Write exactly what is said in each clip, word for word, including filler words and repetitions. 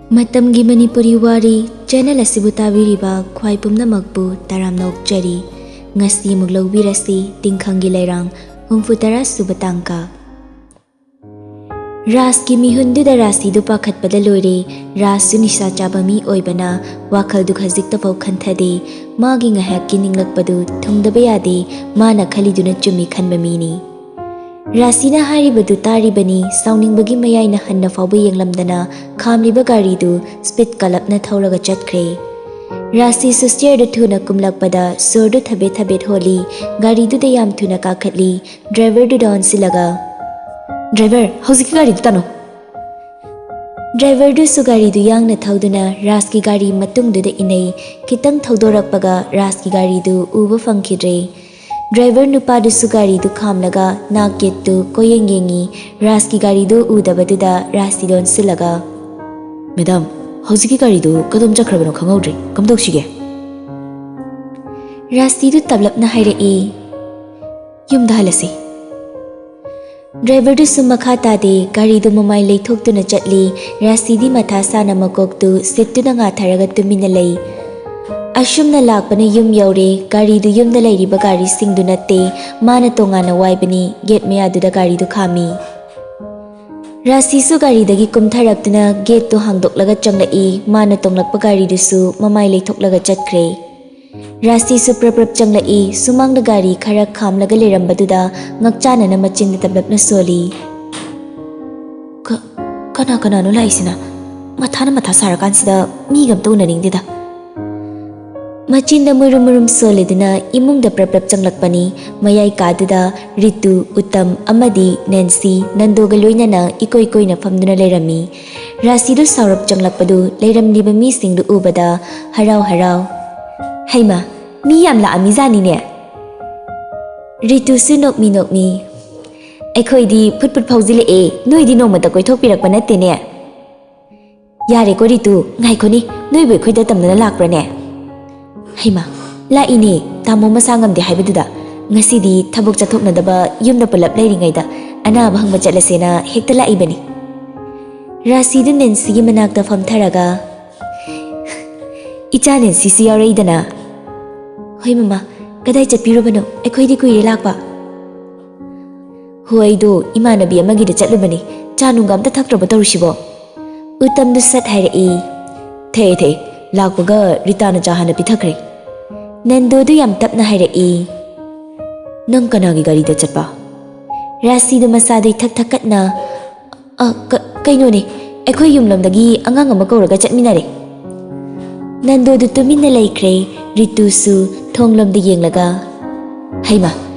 ꯃꯇꯝꯒꯤ ꯃꯅꯤꯄꯨꯔꯤ ꯋꯥꯔꯤ ꯆꯦꯅꯦꯜ ꯑꯁꯤꯕꯨ ꯇꯥꯕꯤꯔꯤꯕ ꯈ꯭ꯋꯥꯏ ꯄꯨꯝꯅꯃꯛꯄꯨ ꯇꯔꯥꯝꯅ ꯑꯣꯛꯆꯔꯤ꯫ ꯉꯁꯤ ꯑꯃꯨꯛ ꯂꯧꯕꯤꯔꯁꯤ ꯇꯤꯡꯈꯪꯒꯤ ꯂꯩꯔꯥꯡ ꯍꯨꯝꯐꯨ ꯇꯔꯥ ꯁꯨꯕ ꯇꯥꯡꯀꯛ꯫ ꯔꯥꯖꯀꯤ ꯃꯤꯍꯨꯟꯗꯨꯗ ꯔꯥꯁꯤꯗꯨ ꯄꯥꯈꯠꯄꯗ ꯂꯣꯏꯔꯦ꯫ ꯔꯥꯖꯁꯨ ꯅꯤꯁꯥ ꯆꯥꯕ ꯃꯤ ꯑꯣꯏꯕꯅ ꯋꯥꯈꯜꯗꯨ ꯈꯖꯤꯛꯇꯐꯥꯎ ꯈꯟꯊꯗꯦ꯫ ꯃꯥꯒꯤ ꯉꯥꯏꯍꯥꯛꯀꯤ ꯅꯤꯡꯂꯛꯄꯗꯨ ꯊꯨꯡꯗꯕ ꯌꯥꯗꯦ꯫ ꯃꯥꯅ ꯈꯜꯂꯤꯗꯨꯅ ꯆꯨꯝꯃꯤ ꯈꯟꯕ ꯃꯤꯅꯤ꯫ ꯔꯥꯁꯤꯅ ꯍꯥꯏꯔꯤꯕꯗꯨ ꯇꯥꯔꯤꯕꯅꯤ꯫ ꯁꯥꯎꯅꯤꯡꯕꯒꯤ ꯃꯌꯥꯏꯅ ꯍꯟꯅ ꯐꯥꯎꯕ ꯌꯦꯡꯂꯝꯗꯅ ꯈꯥꯝꯂꯤꯕ ꯒꯥꯔꯤꯗꯨ ꯁ꯭ꯄꯤꯗ ꯀꯜꯂꯞꯅ ꯊꯧꯔꯒ ꯆꯠꯈ꯭ꯔꯦ꯫ ꯔꯥꯁꯤꯁꯨ ꯁ꯭ꯇꯤꯌꯔꯗꯨ ꯊꯨꯅ ꯀꯨꯝꯂꯛꯄꯗ ꯁꯣꯔꯗꯨ ꯊꯕꯦꯠ ꯊꯕꯦꯠ ꯍꯣꯜꯂꯤ꯫ ꯒꯥꯔꯤꯗꯨꯗ ꯌꯥꯝ ꯊꯨꯅ ꯀꯥꯈꯠꯂꯤ꯫ ꯗ꯭ꯔꯥꯏꯚꯔꯗꯨꯗ ꯑꯣꯟꯁꯤꯜꯂꯒ, "ꯗ꯭ꯔꯥꯏꯚꯔ, ꯍꯧꯖꯤꯛꯀꯤ ꯒꯥꯔꯤꯗꯨ ꯇꯥꯅꯧ꯫" ꯗ꯭ꯔꯥꯏꯚꯔꯗꯨꯁꯨ ꯒꯥꯔꯤꯗꯨ ꯌꯥꯡꯅ ꯊꯧꯗꯨꯅ ꯔꯥꯖꯀꯤ ꯒꯥꯔꯤ ꯃꯇꯨꯡꯗꯨꯗ ꯏꯟꯅꯩ꯫ ꯈꯤꯇꯪ ꯊꯧꯗꯣꯔꯛꯄꯒ ꯔꯥꯖꯀꯤ ꯒꯥꯔꯤꯗꯨ ꯎꯕ ꯐꯪꯈꯤꯗ꯭ꯔꯦ꯫ ꯗ꯭ꯔꯥꯏꯚꯔ ꯅꯨꯄꯥꯗꯨꯁꯨ ꯒꯥꯔꯤꯗꯨ ꯈꯥꯝꯂꯒ ꯅꯥꯛ ꯒꯦꯠꯇꯨ ꯀꯣꯏꯌꯦꯡ ꯌꯦꯡꯉꯤ꯫ ꯔꯥꯖꯀꯤ ꯒꯥꯔꯤꯗꯨ ꯎꯗꯕꯗꯨꯗ ꯔꯥꯖꯇꯤ ꯂꯣꯟꯁꯤꯜꯂꯒ, "ꯃꯦꯗꯥꯝ, ꯍꯧꯖꯤꯛꯀꯤ ꯒꯥꯔꯤꯗꯨ ꯀꯗꯣꯝ ꯆꯠꯈ꯭ꯔꯕꯅꯣ ꯈꯪꯍꯧꯗ꯭ꯔꯦ꯫ ꯀꯝꯗꯧꯁꯤꯒꯦ?" ꯔꯥꯖꯇꯤꯗꯨ ꯇꯞꯂꯞꯅ ꯍꯥꯏꯔꯛꯏ, "ꯌꯨꯝꯗ ꯍꯜꯂꯁꯤ꯫" ꯗ꯭ꯔꯥꯏꯚꯔꯗꯨꯁꯨ ꯃꯈꯥ ꯇꯥꯗꯦ, ꯒꯥꯔꯤꯗꯨ ꯃꯃꯥꯏ ꯂꯩꯊꯣꯛꯇꯨꯅ ꯆꯠꯂꯤ꯫ ꯔꯥꯁꯤꯗꯤ ꯃꯊꯥ ꯁꯥꯅ ꯃꯀꯣꯛꯇꯨ ꯁꯤꯠꯇꯨꯅ ꯉꯥꯊꯔꯒ ꯇꯨꯃꯤꯟꯅ ꯂꯩ꯫ ꯑꯁꯨꯝꯅ ꯂꯥꯛꯄꯅ ꯌꯨꯝ ꯌꯧꯔꯦ꯫ ꯒꯥꯔꯤꯗꯨ ꯌꯨꯝꯗ ꯂꯩꯔꯤꯕ ꯒꯥꯔꯤꯁꯤꯡꯗꯨ ꯅꯠꯇꯦ, ꯃꯥꯅ ꯇꯣꯉꯥꯟꯅ ꯋꯥꯏꯕꯅꯤ꯫ ꯒꯦꯠ ꯃꯌꯥꯗꯨꯗ ꯒꯥꯔꯤꯗꯨ ꯈꯥꯝꯃꯤ꯫ ꯔꯥꯁꯤꯁꯨ ꯒꯥꯔꯤꯗꯒꯤ ꯀꯨꯝꯊꯔꯛꯇꯨꯅ ꯒꯦꯠꯇꯨ ꯍꯥꯡꯗꯣꯛꯂꯒ ꯆꯪꯂꯛꯏ꯫ ꯃꯥꯅ ꯇꯣꯡꯂꯛꯄ ꯒꯥꯔꯤꯗꯨꯁꯨ ꯃꯃꯥꯏ ꯂꯩꯊꯣꯛꯂꯒ ꯆꯠꯈ꯭ꯔꯦ꯫ ꯔꯥꯁꯤꯁꯨ ꯄ꯭ꯔꯞ ꯄ꯭ꯔꯞ ꯆꯪꯂꯛꯏ꯫ ꯁꯨꯃꯥꯡꯗ ꯒꯥꯔꯤ ꯈꯔ ꯈꯥꯝꯂꯒ ꯂꯩꯔꯝꯕꯗꯨꯗ ꯉꯛꯆꯥꯅꯅ ꯃꯆꯤꯟꯗ ꯇꯞꯂꯞꯅ ꯁꯣꯜꯂꯤ꯫ "ꯀ-, ꯀꯅꯥ ꯀꯅꯥꯅꯣ ꯂꯥꯛꯏꯁꯤꯅ? ꯃꯊꯥꯅ ꯃꯊꯥ ꯁꯥꯔꯀꯥꯟꯁꯤꯗ ꯃꯤꯒ ꯑꯝꯇ ꯎꯅꯅꯤꯡꯗꯦꯗ꯫" ꯃꯆꯤꯟꯗ ꯃꯨꯔꯨꯝ ꯃꯨꯔꯨꯝ ꯁꯣꯜꯂꯤꯗꯨꯅ ꯏꯃꯨꯡꯗ ꯄ꯭ꯔꯞ ꯄ꯭ꯔꯞ ꯆꯪꯂꯛꯄꯅꯤ꯫ ꯃꯌꯥꯏ ꯀꯥꯗꯨꯗ ꯔꯤꯇꯨ, ꯎꯇꯝ ꯑꯃꯗꯤ ꯅꯦꯟꯁꯤ ꯅꯟꯗꯣꯒ ꯂꯣꯏꯅꯅ ꯏꯀꯣꯏ ꯀꯣꯏꯅ ꯐꯝꯗꯨꯅ ꯂꯩꯔꯝꯃꯤ꯫ ꯔꯥꯁꯤꯗꯨ ꯁꯥꯎꯔꯞ ꯆꯪꯂꯛꯄꯗꯨ ꯂꯩꯔꯝꯂꯤꯕ ꯃꯤꯁꯤꯡꯗꯨ ꯎꯕꯗ ꯍꯔꯥꯎ ꯍꯔꯥꯎ, "ꯍꯩꯃ, ꯃꯤ ꯌꯥꯝ ꯂꯥꯛꯑꯝꯃꯤꯖꯥꯠꯅꯤꯅꯦ꯫" ꯔꯤꯇꯨꯁꯨ ꯅꯣꯛꯃꯤ ꯅꯣꯛꯃꯤ, "ꯑꯩꯈꯣꯏꯗꯤ ꯐꯨꯠ ꯐꯨꯠ ꯐꯥꯎꯖꯤꯜꯂꯛꯑꯦ, ꯅꯣꯏꯗꯤ ꯅꯣꯡꯃꯇ ꯀꯣꯏꯊꯣꯛꯄꯤꯔꯛꯄ ꯅꯠꯇꯦꯅꯦ꯫" "ꯌꯥꯔꯦꯀꯣ ꯔꯤꯇꯨ, ꯉꯥꯏꯈꯣꯅꯦ, ꯅꯣꯏꯕꯨ ꯑꯩꯈꯣꯏꯗ ꯇꯝꯅꯅ ꯂꯥꯛꯄ꯭ꯔꯅꯦ?" "ꯍꯩꯃ, ꯂꯥꯛꯏꯅꯦ, ꯇꯥꯃꯣ ꯃꯁꯥ ꯉꯝꯗꯦ ꯍꯥꯏꯕꯗꯨꯗ꯫ ꯉꯁꯤꯗꯤ ꯊꯕꯛ ꯆꯠꯊꯣꯛꯅꯗꯕ ꯌꯨꯝꯗ ꯄꯨꯂꯞ ꯂꯩꯔꯤꯉꯩꯗ ꯑꯅꯥꯕ ꯍꯪꯕ ꯆꯠꯂꯁꯦꯅ ꯍꯦꯛꯇ ꯂꯥꯛꯏꯕꯅꯤ꯫" ꯔꯥꯁꯤꯗꯨ ꯅꯦꯟꯁꯤꯒꯤ ꯃꯅꯥꯛꯇ ꯐꯝꯊꯔꯒ, "ꯏꯆꯥ ꯅꯦꯟꯁꯤꯁꯨ ꯌꯥꯎꯔꯛꯏꯗꯅ?" "ꯍꯣꯏ ꯃꯃꯥ, ꯀꯗꯥꯏ ꯆꯠꯄꯤꯔꯨꯕꯅꯣ? ꯑꯩꯈꯣꯏꯗꯤ ꯀꯨꯏꯔꯦ ꯂꯥꯛꯄ꯫" "ꯍꯣ, ꯑꯩꯗꯣ ꯏꯃꯥꯟꯅꯕꯤ ꯑꯃꯒꯤꯗ ꯆꯠꯂꯨꯕꯅꯤ꯫ ꯆꯥ ꯅꯨꯡꯒ ꯑꯝꯇ ꯊꯛꯇ꯭ꯔꯕꯣ ꯇꯧꯔꯤꯁꯤꯕꯣ?" ꯎꯇꯝꯗꯨ ꯁꯠ ꯍꯥꯏꯔꯛꯏ꯫ "ꯊꯛꯑꯦ, ꯊꯛꯑꯦ꯫ ꯂꯥꯛꯄꯒ ꯔꯤꯇꯥꯅ ꯆꯥ ꯍꯥꯟꯅ ꯄꯤꯊꯛꯈ꯭ꯔꯦ꯫" ꯅꯟꯗꯣꯗꯨ ꯌꯥꯝ ꯇꯞꯅ ꯍꯥꯏꯔꯛꯏ꯫ "ꯅꯪ ꯀꯅꯥꯒꯤ ꯒꯥꯔꯤꯗ ꯆꯠꯄ?" ꯔꯥꯁꯤꯗꯨ ꯃꯁꯥꯗꯨ ꯏꯊꯛ ꯊꯛꯀꯠꯅ, "ꯑ, ꯀ-, ꯀꯩꯅꯣꯅꯦ, ꯑꯩꯈꯣꯏ ꯌꯨꯝꯂꯣꯝꯗꯒꯤ ꯑꯉꯥꯡ ꯑꯃ ꯀꯧꯔꯒ ꯆꯠꯃꯤꯟꯅꯔꯦ꯫" ꯅꯟꯗꯣꯗꯨ ꯇꯨꯃꯤꯟꯅ ꯂꯩꯈ꯭ꯔꯦ꯫ ꯔꯤꯇꯨꯁꯨ ꯊꯣꯡꯂꯣꯝꯗ ꯌꯦꯡꯂꯒ, "ꯍꯩꯃꯥ,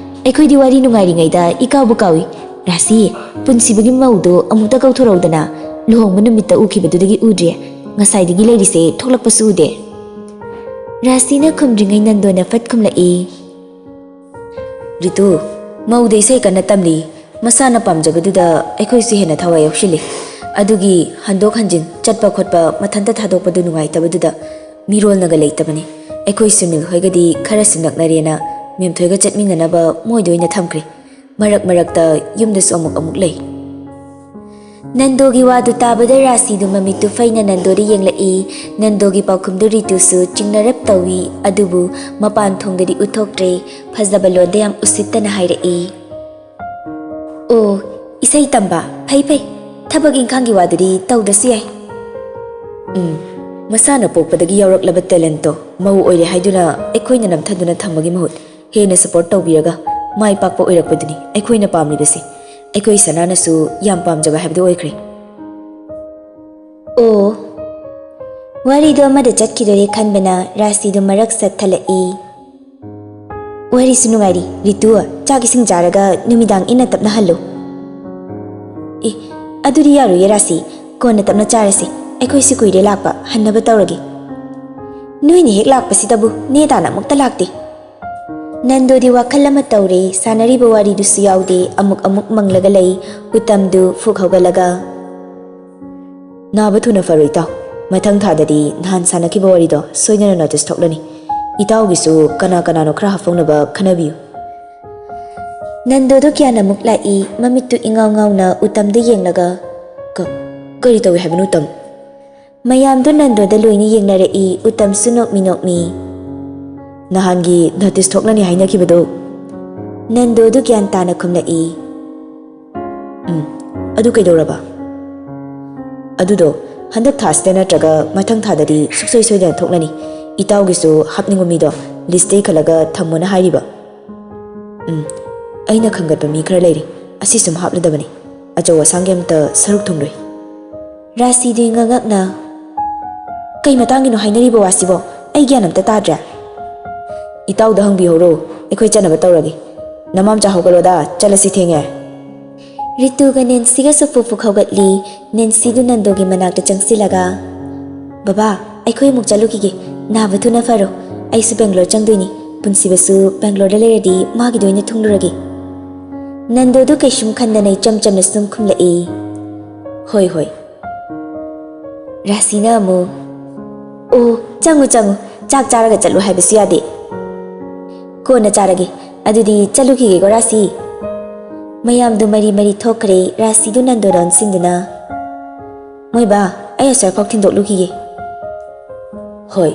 ꯑꯩꯈꯣꯏꯗꯤ ꯋꯥꯔꯤ ꯅꯨꯡꯉꯥꯏꯔꯤꯉꯩꯗ ꯏꯀꯥꯎꯕꯨ ꯀꯥꯎꯏ꯫ ꯔꯥꯁꯤ, ꯄꯨꯟꯁꯤꯕꯒꯤ ꯃꯧꯗꯣ ꯑꯃꯨꯛꯇ ꯀꯧꯊꯣꯔꯛꯎꯗꯅ꯫ ꯂꯨꯍꯣꯡꯕ ꯅꯨꯃꯤꯠꯇ ꯎꯈꯤꯕꯗꯨꯗꯒꯤ ꯎꯗ꯭ꯔꯦ꯫ ꯉꯁꯥꯏꯗꯒꯤ ꯂꯩꯔꯤꯁꯦ, ꯊꯣꯛꯂꯛꯄꯁꯨ ꯎꯗꯦ꯫" ꯔꯥꯁꯤꯅ ꯈꯨꯝꯗ꯭ꯔꯤꯉꯩ ꯅꯟꯗꯣꯅ ꯐꯠ ꯈꯨꯝꯂꯛꯏ꯫ "ꯔꯤꯇꯨ, ꯃꯧꯗ ꯏꯁꯩ ꯀꯟꯅ ꯇꯝꯂꯤ꯫ ꯃꯁꯥꯅ ꯄꯥꯝꯖꯕꯗꯨꯗ ꯑꯩꯈꯣꯏꯁꯨ ꯍꯦꯟꯅ ꯊꯋꯥꯏ ꯌꯥꯎꯁꯤꯜꯂꯤ꯫ ꯑꯗꯨꯒꯤ ꯍꯟꯗꯣꯛ ꯍꯟꯖꯤꯟ ꯆꯠꯄ ꯈꯣꯠꯄ ꯃꯊꯟꯇ ꯊꯥꯗꯣꯛꯄꯗꯨ ꯅꯨꯡꯉꯥꯏꯇꯕꯗꯨꯗ ꯃꯤꯔꯣꯜꯅꯒ ꯂꯩꯇꯕꯅꯤ꯫ ꯑꯩꯈꯣꯏ ꯁꯨꯅꯤꯜ ꯍꯣꯏꯒꯗꯤ ꯈꯔꯁꯨ ꯅꯛꯅꯔꯦꯅ ꯃꯦꯝꯊꯣꯏꯒ ꯆꯠꯃꯤꯟꯅꯅꯕ ꯃꯣꯏꯗ ꯑꯣꯏꯅ ꯊꯝꯈ꯭ꯔꯦ꯫ ꯃꯔꯛ ꯃꯔꯛꯇ ꯌꯨꯝꯗꯁꯨ ꯑꯃꯨꯛ ꯑꯃꯨꯛ ꯂꯩ꯫" ꯅꯟꯗꯣꯒꯤ ꯋꯥꯗꯨ ꯇꯥꯕꯗ ꯔꯥꯁꯤꯗꯨ ꯃꯃꯤꯠꯇꯨ ꯐꯩꯅ ꯅꯟꯗꯣꯗ ꯌꯦꯡꯂꯛꯏ꯫ ꯅꯟꯗꯣꯒꯤ ꯄꯥꯎꯈꯨꯝꯗꯨ ꯔꯤꯇꯨꯁꯨ ꯆꯤꯡꯅꯔꯞ ꯇꯧꯏ, ꯑꯗꯨꯕꯨ ꯃꯄꯥꯟ ꯊꯣꯡꯗꯗꯤ ꯎꯠꯊꯣꯛꯇ꯭ꯔꯦ꯫ ꯐꯖꯕ ꯂꯣꯟꯗ ꯌꯥꯝ ꯎꯁꯤꯠꯇꯅ ꯍꯥꯏꯔꯛꯏ꯫ "ꯑꯣ, ꯏꯁꯩ ꯇꯝꯕ? ꯐꯩ ꯐꯩ꯫ ꯊꯕꯛ ꯏꯪꯈꯥꯡꯒꯤ ꯋꯥꯗꯨꯗꯤ ꯇꯧꯗ꯭ꯔꯁꯨ ꯌꯥꯏ꯫" "ꯎꯝ, ꯃꯁꯥꯅ ꯄꯣꯛꯄꯗꯒꯤ ꯌꯥꯎꯔꯛꯂꯕ talentꯇꯣ ꯃꯧ ꯑꯣꯏꯔꯦ ꯍꯥꯏꯗꯨꯅ ꯑꯩꯈꯣꯏꯅ ꯅꯝꯊꯗꯨꯅ ꯊꯝꯕꯒꯤ ꯃꯍꯨꯠ ꯍꯦꯟꯅ support ꯇꯧꯕꯤꯔꯒ ꯃꯥꯏ ꯄꯥꯛꯄ ꯑꯣꯏꯔꯛꯄꯗꯨꯅꯤ ꯑꯩꯈꯣꯏꯅ ꯄꯥꯝꯂꯤꯕꯁꯦ꯫" ꯑꯩꯈꯣꯏ ꯁꯅꯥꯅꯁꯨ ꯌꯥꯝ ꯄꯥꯝꯖꯕ ꯍꯥꯏꯕꯗꯨ ꯑꯣꯏꯈ꯭ꯔꯦ꯫ "ꯑꯣ꯫" ꯋꯥꯔꯤꯗꯨ ꯑꯃꯗ ꯆꯠꯈꯤꯗꯣꯔꯦ ꯈꯟꯕꯅ ꯔꯥꯁꯤꯗꯨ ꯃꯔꯛ ꯁꯠꯊꯠꯂꯛꯏ꯫ "ꯋꯥꯔꯤꯁꯨ ꯅꯨꯡꯉꯥꯏꯔꯤ꯫ ꯔꯤꯇꯨ, ꯆꯥꯛ ꯏꯁꯤꯡ ꯆꯥꯔꯒ ꯅꯨꯃꯤꯗꯥꯡ ꯏꯪꯅ ꯇꯞꯅ ꯍꯜꯂꯨ꯫" "ꯑꯦ, ꯑꯗꯨꯗꯤ ꯌꯥꯔꯣꯏꯌꯦ ꯔꯥꯁꯤ꯫ ꯀꯣꯟꯅ ꯇꯞꯅ ꯆꯥꯔꯁꯤ꯫ ꯑꯩꯈꯣꯏꯁꯨ ꯀꯨꯏꯔꯦ ꯂꯥꯛꯄ꯫ ꯍꯟꯅꯕ ꯇꯧꯔꯒꯦ꯫" "ꯅꯣꯏꯅ ꯍꯦꯛ ꯂꯥꯛꯄꯁꯤꯗꯕꯨ ꯅꯦ ꯇꯥꯅ ꯑꯃꯨꯛꯇ ꯂꯥꯛꯇꯦ꯫" ꯅꯟꯗꯣꯗꯤ ꯋꯥꯈꯜ ꯑꯃ ꯇꯧꯔꯦ꯫ ꯁꯥꯟꯅꯔꯤꯕ ꯋꯥꯔꯤꯗꯨꯁꯨ ꯌꯥꯎꯗꯦ꯫ ꯑꯃꯨꯛ ꯑꯃꯨꯛ ꯃꯪꯂꯒ ꯂꯩ꯫ ꯎꯇꯝꯗꯨ ꯐꯨꯛ ꯍꯧꯒꯠꯂꯒ, "ꯅꯥꯕ ꯊꯨꯅ ꯐꯔꯣ ꯏꯇꯥꯎ꯫ ꯃꯊꯪ ꯊꯥꯗꯗꯤ ꯅꯍꯥꯟ ꯁꯥꯟꯅꯈꯤꯕ ꯋꯥꯔꯤꯗꯣ ꯁꯣꯏꯗꯅ notice ꯊꯣꯛꯂꯅꯤ꯫ ꯏꯇꯥꯎꯒꯤꯁꯨ ꯀꯅꯥ ꯀꯅꯥꯅꯣ ꯈꯔ ꯍꯥꯞꯐꯧꯅꯕ ꯈꯟꯅꯕꯤꯌꯨ꯫" ꯅꯟꯗꯣꯗꯨ ꯒ꯭ꯌꯥꯟ ꯑꯃꯨꯛ ꯂꯥꯛꯏ꯫ ꯃꯃꯤꯠꯇꯨ ꯏꯉꯥꯎ ꯉꯥꯎꯅ ꯎꯇꯝꯗ ꯌꯦꯡꯂꯒ, "ꯀ-, "ꯀꯔꯤ ꯇꯧꯏ ꯍꯥꯏꯕꯅꯣ, ꯎꯇꯝ?" ꯃꯌꯥꯝꯗꯨ ꯅꯟꯗꯣꯗ ꯂꯣꯏꯅ ꯌꯦꯡꯅꯔꯛꯏ꯫ ꯎꯇꯝꯁꯨ ꯅꯣꯛꯃꯤ ꯅꯣꯛꯃꯤ꯫ "ꯅꯍꯥꯟꯒꯤ ꯅꯣꯇꯤꯁ ꯊꯣꯛꯂꯅꯤ ꯍꯥꯏꯅꯈꯤꯕꯗꯨ?" ꯅꯟꯗꯣꯗꯨ ꯒ꯭ꯌꯥꯟ ꯇꯥꯅ ꯈꯨꯝꯂꯛꯏ꯫ "ꯎꯝ, ꯑꯗꯨ ꯀꯩꯗꯧꯔꯕ?" "ꯑꯗꯨꯗꯣ ꯍꯟꯗꯛ ꯊꯥꯁꯤꯗ ꯅꯠꯇ꯭ꯔꯒ ꯃꯊꯪ ꯊꯥꯗꯗꯤ ꯁꯨꯡꯁꯣꯏ ꯁꯣꯏꯗꯅ ꯊꯣꯛꯂꯅꯤ꯫ ꯏꯇꯥꯎꯒꯤꯁꯨ ꯍꯥꯞꯅꯤꯡꯕ ꯃꯤꯗꯣ ꯂꯤꯁꯇ ꯏꯈꯠꯂꯒ ꯊꯝꯃꯣꯅ ꯍꯥꯏꯔꯤꯕ꯫" "ꯎꯝ, ꯑꯩꯅ ꯈꯟꯒꯠꯄ ꯃꯤ ꯈꯔ ꯂꯩꯔꯤ꯫ ꯑꯁꯤ ꯁꯨꯝ ꯍꯥꯞꯂꯗꯕꯅꯤ꯫ ꯑꯆꯧ ꯑꯁꯥꯡꯒꯤ ꯑꯝꯇ ꯁꯔꯨꯛ ꯊꯨꯡꯂꯣꯏ꯫" ꯔꯥꯁꯤꯗꯤ ꯉꯉꯛꯅ, "ꯀꯩ ꯃꯇꯥꯡꯒꯤꯅꯣ ꯍꯥꯏꯅꯔꯤꯕ ꯋꯥꯁꯤꯕꯣ? ꯑꯩ ꯒ꯭ꯌꯥꯟ ꯑꯝꯇ ꯇꯥꯗ꯭ꯔꯦ꯫" "ꯏꯇꯥꯎꯗ ꯍꯪꯕꯤꯍꯧꯔꯣ, ꯑꯩꯈꯣꯏ ꯆꯠꯅꯕ ꯇꯧꯔꯒꯦ꯫ ꯅꯃꯥꯝꯆꯥ ꯍꯧꯒꯠꯂꯣꯗ, ꯆꯠꯂꯁꯤ, ꯊꯦꯡꯉꯦ꯫" ꯔꯤꯇꯨꯒ ꯅꯦꯟꯁꯤꯒꯁꯨ ꯐꯨꯛ ꯐꯨꯛ ꯍꯧꯒꯠꯂꯤ꯫ ꯅꯦꯟꯁꯤꯗꯨ ꯅꯟꯗꯣꯒꯤ ꯃꯅꯥꯛꯇ ꯆꯪꯁꯤꯜꯂꯒ, "ꯕꯕꯥ, ꯑꯩꯈꯣꯏ ꯑꯃꯨꯛ ꯆꯠꯂꯨꯈꯤꯒꯦ꯫ ꯅꯥꯕ ꯊꯨꯅ ꯐꯔꯣ꯫ ꯑꯩꯁꯨ ꯕꯦꯡꯒ꯭ꯂꯣꯔ ꯆꯪꯗꯣꯏꯅꯤ꯫ ꯄꯨꯟꯁꯤꯕꯁꯨ ꯕꯦꯡꯒ꯭ꯂꯣꯔꯗ ꯂꯩꯔꯗꯤ ꯃꯥꯒꯤꯗ ꯑꯣꯏꯅ ꯊꯨꯡꯂꯨꯔꯒꯦ꯫" ꯅꯟꯗꯣꯗꯨ ꯀꯩꯁꯨꯝ ꯈꯟꯗꯅ ꯏꯆꯝ ꯆꯝꯅ ꯁꯨꯝ ꯈꯨꯝꯂꯛꯏ, "ꯍꯣꯏ, ꯍꯣꯏ꯫" ꯔꯥꯁꯤꯅ ꯑꯃꯨꯛ, "ꯑꯣ, ꯆꯪꯉꯨ, ꯆꯪꯉꯨ꯫ ꯆꯥꯛ ꯆꯥꯔꯒ ꯆꯠꯂꯨ ꯍꯥꯏꯕꯁꯨ ꯌꯥꯗꯦ꯫" "ꯀꯣꯟꯅ ꯆꯥꯔꯒꯦ꯫ ꯑꯗꯨꯗꯤ ꯆꯠꯂꯨꯈꯤꯒꯦꯀꯣ, ꯔꯥꯁꯤ꯫" ꯃꯌꯥꯝꯗꯨ ꯃꯔꯤ ꯃꯔꯤ ꯊꯣꯛꯈ꯭ꯔꯦ꯫ ꯔꯥꯁꯤꯗꯨ ꯅꯟꯗꯣꯗ ꯑꯣꯟꯁꯤꯟꯗꯨꯅ, "ꯃꯣꯏꯕꯥ, ꯑꯩ ꯑꯁ꯭ꯋꯥꯏꯐꯥꯎ ꯊꯤꯟꯗꯣꯛꯂꯨꯈꯤꯒꯦ꯫" "ꯍꯣꯏ꯫"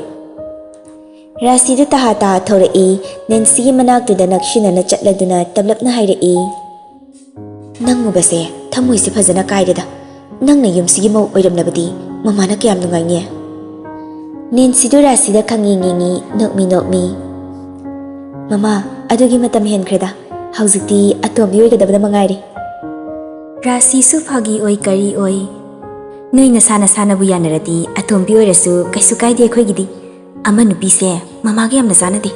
ꯔꯥꯁꯤꯗꯨ ꯇꯍꯥ ꯇꯍꯥ ꯊꯧꯔꯛꯏ꯫ ꯅꯦꯟꯁꯤꯒꯤ ꯃꯅꯥꯛꯇꯨꯗ ꯅꯛꯁꯤꯟꯅꯅ ꯆꯠꯂꯗꯨꯅ ꯇꯞꯂꯞꯅ ꯍꯥꯏꯔꯛꯏ, "ꯅꯪ ꯎꯕꯁꯦ ꯊꯃꯣꯏꯁꯦ ꯐꯖꯅ ꯀꯥꯏꯔꯦꯗ꯫ ꯅꯪꯅ ꯌꯨꯝꯁꯤꯒꯤ ꯃꯧ ꯑꯣꯏꯔꯝꯂꯕꯗꯤ ꯃꯃꯥꯅ ꯀꯌꯥꯝ ꯅꯨꯡꯉꯥꯏꯅꯤ꯫" ꯅꯦꯟꯁꯤꯗꯨ ꯔꯥꯁꯤꯗ ꯈꯪꯌꯦꯡ ꯌꯦꯡꯉꯤ, ꯅꯣꯛꯃꯤ ꯅꯣꯛꯃꯤ꯫ "ꯃꯃꯥ, ꯑꯗꯨꯒꯤ ꯃꯇꯝ ꯍꯦꯟꯈ꯭ꯔꯦꯗ꯫ ꯍꯧꯖꯤꯛꯇꯤ ꯑꯇꯣꯝꯕꯤ ꯑꯣꯏꯒꯗꯕꯗ ꯃꯉꯥꯏꯔꯦ꯫" ꯔꯥꯁꯤꯁꯨ ꯐꯥꯒꯤ ꯑꯣꯏ ꯀꯔꯤ ꯑꯣꯏ, "ꯅꯣꯏ ꯅꯁꯥ ꯅꯁꯥꯅꯕꯨ ꯌꯥꯅꯔꯗꯤ ꯑꯇꯣꯝꯕꯤ ꯑꯣꯏꯔꯁꯨ ꯀꯩꯁꯨ ꯀꯥꯏꯗꯦ ꯑꯩꯈꯣꯏꯒꯤꯗꯤ꯫ ꯑꯃ ꯅꯨꯄꯤꯁꯦ ꯃꯃꯥꯒ ꯌꯥꯝꯅ ꯆꯥꯟꯅꯗꯦ꯫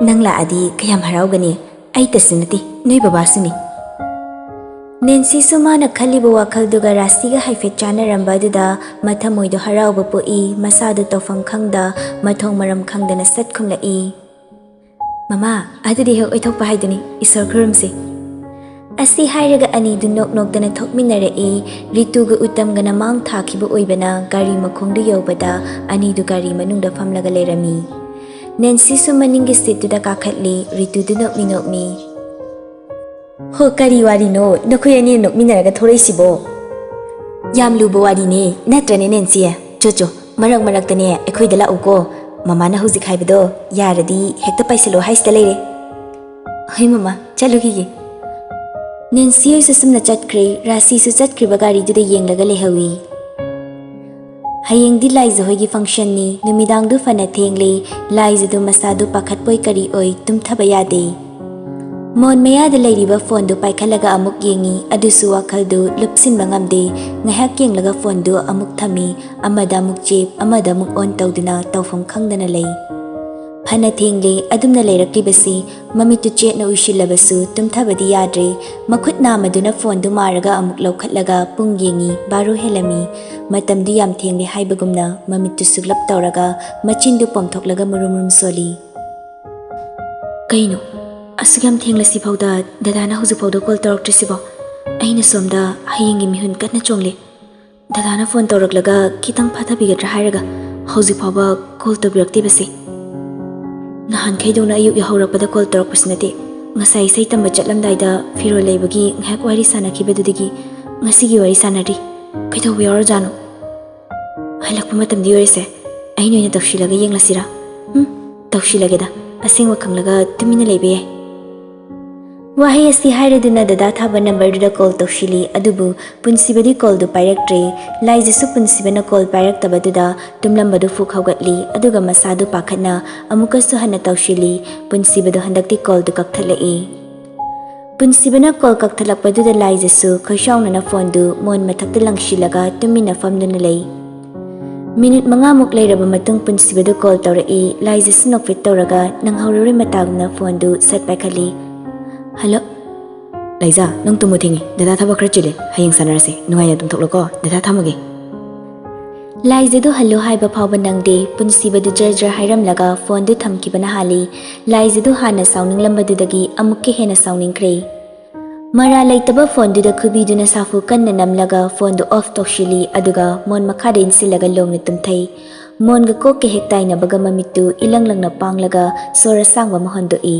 ꯅꯪ ꯂꯥꯛꯑꯗꯤ ꯀꯌꯥꯝ ꯍꯔꯥꯎꯒꯅꯤ꯫ ꯑꯩꯇꯁꯨ ꯅꯠꯇꯦ, ꯅꯣꯏ ꯕꯕꯥꯁꯨꯅꯤ꯫" ꯅꯦꯟꯁꯤꯁꯨ ꯃꯥꯅ ꯈꯜꯂꯤꯕ ꯋꯥꯈꯜꯗꯨꯒ ꯔꯥꯁꯤꯒ ꯍꯥꯏꯐꯦꯠ ꯆꯥꯟꯅꯔꯝꯕ ꯑꯗꯨꯗ ꯃꯊꯃꯣꯏꯗꯣ ꯍꯔꯥꯎꯕ ꯄꯣꯛꯏ꯫ ꯃꯁꯥꯗꯨ ꯇꯧꯐꯝ ꯈꯪꯗ, ꯃꯊꯣꯡ ꯃꯔꯝ ꯈꯪꯗꯅ ꯁꯠ ꯈꯨꯝꯂꯛꯏ, "ꯃꯃꯥ, ꯑꯗꯨꯗꯤ ꯍꯦꯛ ꯑꯣꯏꯊꯣꯛꯄ ꯍꯥꯏꯗꯨꯅꯤ, ꯏꯁꯣꯔ ꯈꯨꯔꯨꯝꯁꯤ꯫" ꯑꯁꯤ ꯍꯥꯏꯔꯒ ꯑꯅꯤꯗꯨ ꯅꯣꯛ ꯅꯣꯛꯇꯅ ꯊꯣꯛꯃꯤꯟꯅꯔꯛꯏ꯫ ꯔꯤꯇꯨꯒ ꯎꯇꯝꯒꯅ ꯃꯥꯡ ꯊꯥꯈꯤꯕ ꯑꯣꯏꯕꯅ ꯒꯥꯔꯤ ꯃꯈꯣꯡꯗꯨ ꯌꯧꯕꯗ ꯑꯅꯤꯗꯨ ꯒꯥꯔꯤ ꯃꯅꯨꯡꯗ ꯐꯝꯂꯒ ꯂꯩꯔꯝꯃꯤ꯫ ꯅꯦꯟꯁꯤꯁꯨ ꯃꯅꯤꯡꯒꯤ ꯁꯤꯠꯇꯨꯗ ꯀꯥꯈꯠꯂꯤ꯫ ꯔꯤꯇꯨꯗꯨ ꯅꯣꯛꯃꯤ ꯅꯣꯛꯃꯤ, "ꯍꯣ, ꯀꯔꯤ ꯋꯥꯔꯤꯅꯣ ꯅꯈꯣꯏ ꯑꯅꯤ ꯅꯣꯛꯃꯤꯟꯅꯔꯒ ꯊꯣꯔꯛꯏꯁꯤꯕꯣ?" ꯌꯥꯝ ꯂꯨꯕ ꯋꯥꯔꯤꯅꯦ, ꯅꯠꯇ꯭ꯔꯅꯦ ꯅꯦꯟꯁꯤ? ꯆꯣ ꯆꯣ, ꯃꯔꯛ ꯃꯔꯛꯇꯅꯦ ꯑꯩꯈꯣꯏꯗ ꯂꯥꯛꯎꯀꯣ꯫ ꯃꯃꯥꯅ ꯍꯧꯖꯤꯛ ꯍꯥꯏꯕꯗꯣ ꯌꯥꯔꯗꯤ ꯍꯦꯛꯇ ꯄꯥꯏꯁꯜꯂꯣ ꯍꯥꯏꯁꯤꯗ ꯂꯩꯔꯦ꯫ ꯍꯣꯏ ꯃꯃꯥ, ꯆꯠꯂꯨꯈꯤꯒꯦ꯫ ꯅꯦꯟꯁꯤ ꯍꯣꯏꯁꯨ ꯁꯨꯝꯅ ꯆꯠꯈ꯭ꯔꯦ꯫ ꯔꯥꯁꯤꯁꯨ ꯆꯠꯈ꯭ꯔꯤꯕ ꯒꯥꯔꯤꯗꯨꯗ ꯌꯦꯡꯂꯒ ꯂꯩꯍꯧꯏ꯫ ꯍꯌꯦꯡꯗꯤ ꯂꯥꯏꯖ ꯍꯣꯏꯒꯤ functionꯅꯤ꯫ ꯅꯨꯃꯤꯗꯥꯡꯗꯨ ꯐꯅ ꯊꯦꯡꯂꯦ꯫ ꯂꯥꯏꯖꯗꯨ ꯃꯁꯥꯗꯨ ꯄꯥꯈꯠꯄꯣꯏ ꯀꯔꯤ ꯑꯣꯏ ꯇꯨꯝꯊꯕ ꯌꯥꯗꯦ꯫ ꯃꯣꯟ ꯃꯌꯥꯗ ꯂꯩꯔꯤꯕ phoneꯗꯨ ꯄꯥꯏꯈꯠꯂꯒ ꯑꯃꯨꯛ ꯌꯦꯡꯏ, ꯑꯗꯨꯁꯨ ꯋꯥꯈꯜꯗꯨ ꯂꯨꯞꯁꯤꯟꯕ ꯉꯝꯗꯦ꯫ ꯉꯥꯏꯍꯥꯛ ꯌꯦꯡꯂꯒ phoneꯗꯨ ꯑꯃꯨꯛ ꯊꯝꯃꯤ, ꯑꯃꯗ ꯑꯃꯨꯛ ꯆꯦꯞ, ꯑꯃꯗ ꯑꯃꯨꯛ on ꯇꯧꯗꯨꯅ ꯇꯧꯐꯝ ꯈꯪꯗꯅ ꯂꯩ꯫ ꯐꯅ ꯊꯦꯡꯂꯦ꯫ ꯑꯗꯨꯝꯅ ꯂꯩꯔꯛꯂꯤꯕꯁꯤ ꯃꯃꯤꯠꯇꯨ ꯆꯦꯠꯅ ꯎꯏꯁꯤꯜꯂꯕꯁꯨ ꯇꯨꯝꯊꯕꯗꯤ ꯌꯥꯗ꯭ꯔꯦ꯫ ꯃꯈꯨꯠ ꯅꯥꯝꯃꯗꯨꯅ phoneꯗꯨ ꯃꯥꯔꯒ ꯑꯃꯨꯛ ꯂꯧꯈꯠꯂꯒ ꯄꯨꯡ ꯌꯦꯡꯏ, ꯕꯥꯔꯣ ꯍꯦꯜꯂꯝꯃꯤ꯫ ꯃꯇꯝꯗꯨ ꯌꯥꯝ ꯊꯦꯡꯂꯦ ꯍꯥꯏꯕꯒꯨꯝꯅ ꯃꯃꯤꯠꯇꯨ ꯁꯨꯛꯂꯞ ꯇꯧꯔꯒ ꯃꯆꯤꯟꯗꯨ ꯄꯣꯝꯊꯣꯛꯂꯒ ꯃꯨꯔꯨꯝ ꯃꯨꯔꯨꯝ ꯁꯣꯜꯂꯤ꯫ ꯀꯩꯅꯣ, ꯑꯁꯨꯛ ꯌꯥꯝ ꯊꯦꯡꯂꯁꯤꯐꯥꯎꯗ ꯗꯗꯥꯅ ꯍꯧꯖꯤꯛꯐꯥꯎꯗ call ꯇꯧꯔꯛꯇ꯭ꯔꯤꯁꯤꯕꯣ? ꯑꯩꯅ ꯁꯣꯝꯗ ꯍꯌꯦꯡꯒꯤ ꯃꯤꯍꯨꯟ ꯀꯟꯅ ꯆꯣꯡꯂꯤ꯫ ꯗꯗꯥꯅ phone ꯇꯧꯔꯛꯂꯒ ꯈꯤꯇꯪ ꯐꯥꯊꯕꯤꯒꯗ꯭ꯔꯥ ꯍꯥꯏꯔꯒ ꯍꯧꯖꯤꯛ ꯐꯥꯎꯕ call ꯇꯧꯕꯤꯔꯛꯇ꯭ꯔꯤꯕꯁꯤ꯫ ꯅꯍꯥꯟꯈꯩꯗꯧꯅ ꯑꯌꯨꯛ ꯌꯥꯍꯧꯔꯛꯄꯗ call ꯇꯧꯔꯛꯄꯁꯨ ꯅꯠꯇꯦ꯫ ꯉꯁꯥꯏ ꯏꯁꯩ ꯇꯝꯕ ꯆꯠꯂꯝꯗꯥꯏꯗ ꯐꯤꯔꯣꯜ ꯂꯩꯕꯒꯤ ꯉꯥꯏꯍꯥꯛ ꯋꯥꯔꯤ ꯁꯥꯟꯅꯈꯤꯕꯗꯨꯗꯒꯤ ꯉꯁꯤꯒꯤ ꯋꯥꯔꯤ ꯁꯥꯟꯅꯗ꯭ꯔꯤ꯫ ꯀꯩꯗꯧꯕ ꯌꯥꯎꯔꯖꯥꯠꯅꯣ? ꯍꯜꯂꯛꯄ ꯃꯇꯝꯗꯤ ꯑꯣꯏꯔꯁꯦ꯫ ꯑꯩꯅ ꯑꯣꯏꯅ ꯇꯧꯁꯤꯜꯂꯒ ꯌꯦꯡꯂꯁꯤꯔꯥ? ꯎꯝ, ꯇꯧꯁꯤꯜꯂꯒꯦꯗ꯫ ꯑꯁꯦꯡꯕ ꯈꯪꯂꯒ ꯇꯨꯃꯤꯟꯅ ꯂꯩꯕ ꯌꯥꯏ꯫ ꯋꯥꯍꯩ ꯑꯁꯤ ꯍꯥꯏꯔꯗꯨꯅ ꯗꯗꯥ ꯊꯥꯕ numberꯗꯨꯗ call ꯇꯧꯁꯤꯜꯂꯤ, ꯑꯗꯨꯕꯨ ꯄꯨꯟꯁꯤꯕꯗꯤ callꯗꯨ ꯄꯥꯏꯔꯛꯇ꯭ꯔꯦ꯫ ꯂꯥꯏꯖꯁꯨ ꯄꯨꯟꯁꯤꯕꯅ call ꯄꯥꯏꯔꯛꯇꯕꯗꯨꯗ ꯇꯨꯝꯂꯝꯕꯗꯨ ꯐꯨꯛ ꯍꯧꯒꯠꯂꯤ, ꯑꯗꯨꯒ ꯃꯁꯥꯗꯨ ꯄꯥꯈꯠꯅ ꯑꯃꯨꯛꯀꯁꯨ ꯍꯟꯅ ꯇꯧꯁꯤꯜꯂꯤ꯫ ꯄꯨꯟꯁꯤꯕꯗꯨ ꯍꯟꯗꯛꯇꯤ callꯗꯨ ꯀꯛꯊꯠꯂꯛꯏ꯫ ꯄꯨꯟꯁꯤꯕꯅ call ꯀꯛꯊꯠꯂꯛꯄꯗꯨꯗ ꯂꯥꯏꯖꯁꯨ ꯈꯣꯏꯁꯥꯎꯅꯅ phoneꯗꯨ ꯃꯣꯟ ꯃꯊꯛꯇ ꯂꯪꯁꯤꯜꯂꯒ ꯇꯨꯃꯤꯟꯅ ꯐꯝꯗꯨꯅ ꯂꯩ꯫ Minute ꯃꯉꯥꯃꯨꯛ ꯂꯩꯔꯕ ꯃꯇꯨꯡ ꯄꯨꯟꯁꯤꯕꯗꯨ call ꯇꯧꯔꯛꯏ꯫ ꯂꯥꯏꯖꯁꯨ ꯅꯣꯛꯐꯦꯠ ꯇꯧꯔꯒ ꯅꯪꯍꯧꯔꯔꯣꯏ ꯃꯇꯥꯒꯨꯝꯅ phoneꯗꯨ ꯁꯠ ꯄꯥꯏꯈꯠꯂꯤ꯫ Hello? ꯂꯥꯏꯖꯥ, ꯅꯪ ꯇꯨꯝꯃꯨ ꯊꯦꯡꯉꯤ꯫ ꯗꯗꯥ ꯊꯕꯛ ꯈꯔ ꯆꯤꯜꯂꯦ꯫ ꯍꯌꯦꯡ ꯁꯥꯟꯅꯔꯁꯦ꯫ ꯅꯨꯡꯉꯥꯏꯅ ꯇꯨꯝꯊꯣꯛꯂꯣꯀꯣ꯫ ꯗꯗꯥ ꯊꯝꯃꯒꯦ꯫ ꯂꯥꯏꯖꯗꯨ hello ꯍꯥꯏꯕ ꯐꯥꯎꯕ ꯅꯪꯗꯦ꯫ ꯄꯨꯟꯁꯤꯕꯗꯨ ꯖꯔ ꯖꯔ ꯍꯥꯏꯔꯝꯂꯒ phoneꯗꯨ ꯊꯝꯈꯤꯕꯅ ꯍꯥꯜꯂꯤ꯫ ꯂꯥꯏꯖꯗꯨ ꯍꯥꯟꯅ ꯁꯥꯎꯅꯤꯡꯂꯝꯕꯗꯨꯗꯒꯤ ꯑꯃꯨꯛꯀ ꯍꯦꯟꯅ ꯁꯥꯎꯅꯤꯡꯈ꯭ꯔꯦ꯫ ꯃꯔꯥ ꯂꯩꯇꯕ phoneꯗꯨꯗ ꯈꯨꯕꯤꯗꯨꯅ ꯁꯥꯐꯨ ꯀꯟꯅ ꯅꯝꯂꯒ phoneꯗꯨ off ꯇꯧꯁꯤꯜꯂꯤ, ꯑꯗꯨꯒ ꯃꯣꯟ ꯃꯈꯥꯗ ꯏꯟꯁꯤꯜꯂꯒ ꯂꯣꯡꯅ ꯇꯨꯝꯊꯩ꯫ ꯃꯣꯟꯒ ꯀꯣꯛꯀ ꯍꯦꯛ ꯇꯥꯏꯅꯕꯒ ꯃꯃꯤꯠꯇꯨ ꯏꯂꯪ ꯂꯪꯅ ꯄꯥꯡꯂꯒ ꯁꯣꯔ ꯑꯁꯥꯡꯕ ꯑꯃ ꯍꯣꯟꯗꯣꯛꯏ꯫